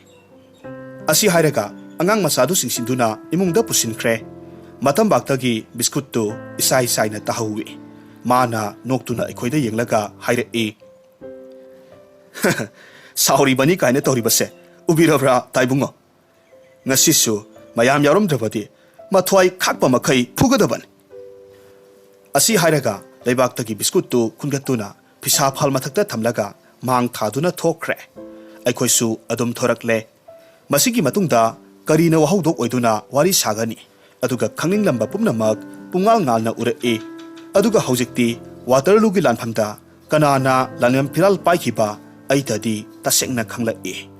ꯑꯁꯤ ꯍꯥꯏꯔꯒ ꯑꯉꯥꯡ ꯃꯆꯥꯗꯨ ꯆꯤꯡꯁꯤꯟꯗꯨꯅ ꯏꯃꯨꯡꯗ ꯄꯨꯁꯤꯟꯈ꯭ꯔꯦ꯫ ꯃꯇꯝꯕꯥꯛꯇꯒꯤ ꯕꯤꯁꯀꯨꯠꯇꯨ ꯏꯁꯥꯏ ꯁꯥꯏꯅ ꯇꯥꯍꯧꯏ꯫ ꯃꯥꯅ ꯅꯣꯛꯇꯨꯅ ꯑꯩꯈꯣꯏꯗ ꯌꯦꯡꯂꯒ ꯍꯥꯏꯔꯛꯏ, "ꯁꯥꯎꯔꯤꯕꯅꯤ ꯀꯥꯏꯅ ꯇꯧꯔꯤꯕꯁꯦ ꯎꯕꯤꯔꯕ꯭ꯔꯥ, ꯇꯥꯏꯕꯨꯡꯉꯣ? ꯉꯁꯤꯁꯨ ꯃꯌꯥꯝ ꯌꯥꯎꯔꯝꯗ꯭ꯔꯕꯗꯤ ꯃꯊ꯭ꯋꯥꯏ ꯈꯥꯛꯄ ꯃꯈꯩ ꯐꯨꯒꯗꯕꯅꯤ꯫" ꯑꯁꯤ ꯍꯥꯏꯔꯒ ꯂꯩꯕꯥꯛꯇꯒꯤ ꯕꯤꯁꯀꯨꯠꯇꯨ ꯈꯨꯟꯒꯠꯇꯨꯅ ꯐꯤꯁꯥ ꯐꯥꯜ ꯃꯊꯛꯇ ꯊꯝꯂꯒ ꯃꯥꯡ ꯊꯥꯗꯨꯅ ꯊꯣꯛꯈ꯭ꯔꯦ꯫ ꯑꯩꯈꯣꯏꯁꯨ ꯑꯗꯨꯝ ꯊꯣꯔꯛꯂꯦ꯫ ꯃꯁꯤꯒꯤ ꯃꯇꯨꯡꯗ ꯀꯔꯤꯅ ꯋꯥꯍꯧꯗꯣꯛ ꯑꯣꯏꯗꯨꯅ ꯋꯥꯔꯤ ꯁꯥꯒꯅꯤ? ꯑꯗꯨꯒ ꯈꯪꯅꯤꯡꯂꯝꯕ ꯄꯨꯝꯅꯃꯛ ꯄꯨꯡꯉꯥꯜ ꯉꯥꯜꯅ ꯎꯔꯛꯏ꯫ ꯑꯗꯨꯒ ꯍꯧꯖꯤꯛꯇꯤ ꯋꯥꯇꯔꯂꯨꯒꯤ ꯂꯥꯟꯐꯝꯗ ꯀꯅꯥꯅ ꯂꯥꯟꯉꯝ ꯐꯤꯔꯥꯜ ꯄꯥꯏꯈꯤꯕ, ꯑꯩꯇꯗꯤ ꯇꯁꯦꯡꯅ ꯈꯪꯂꯛꯏ꯫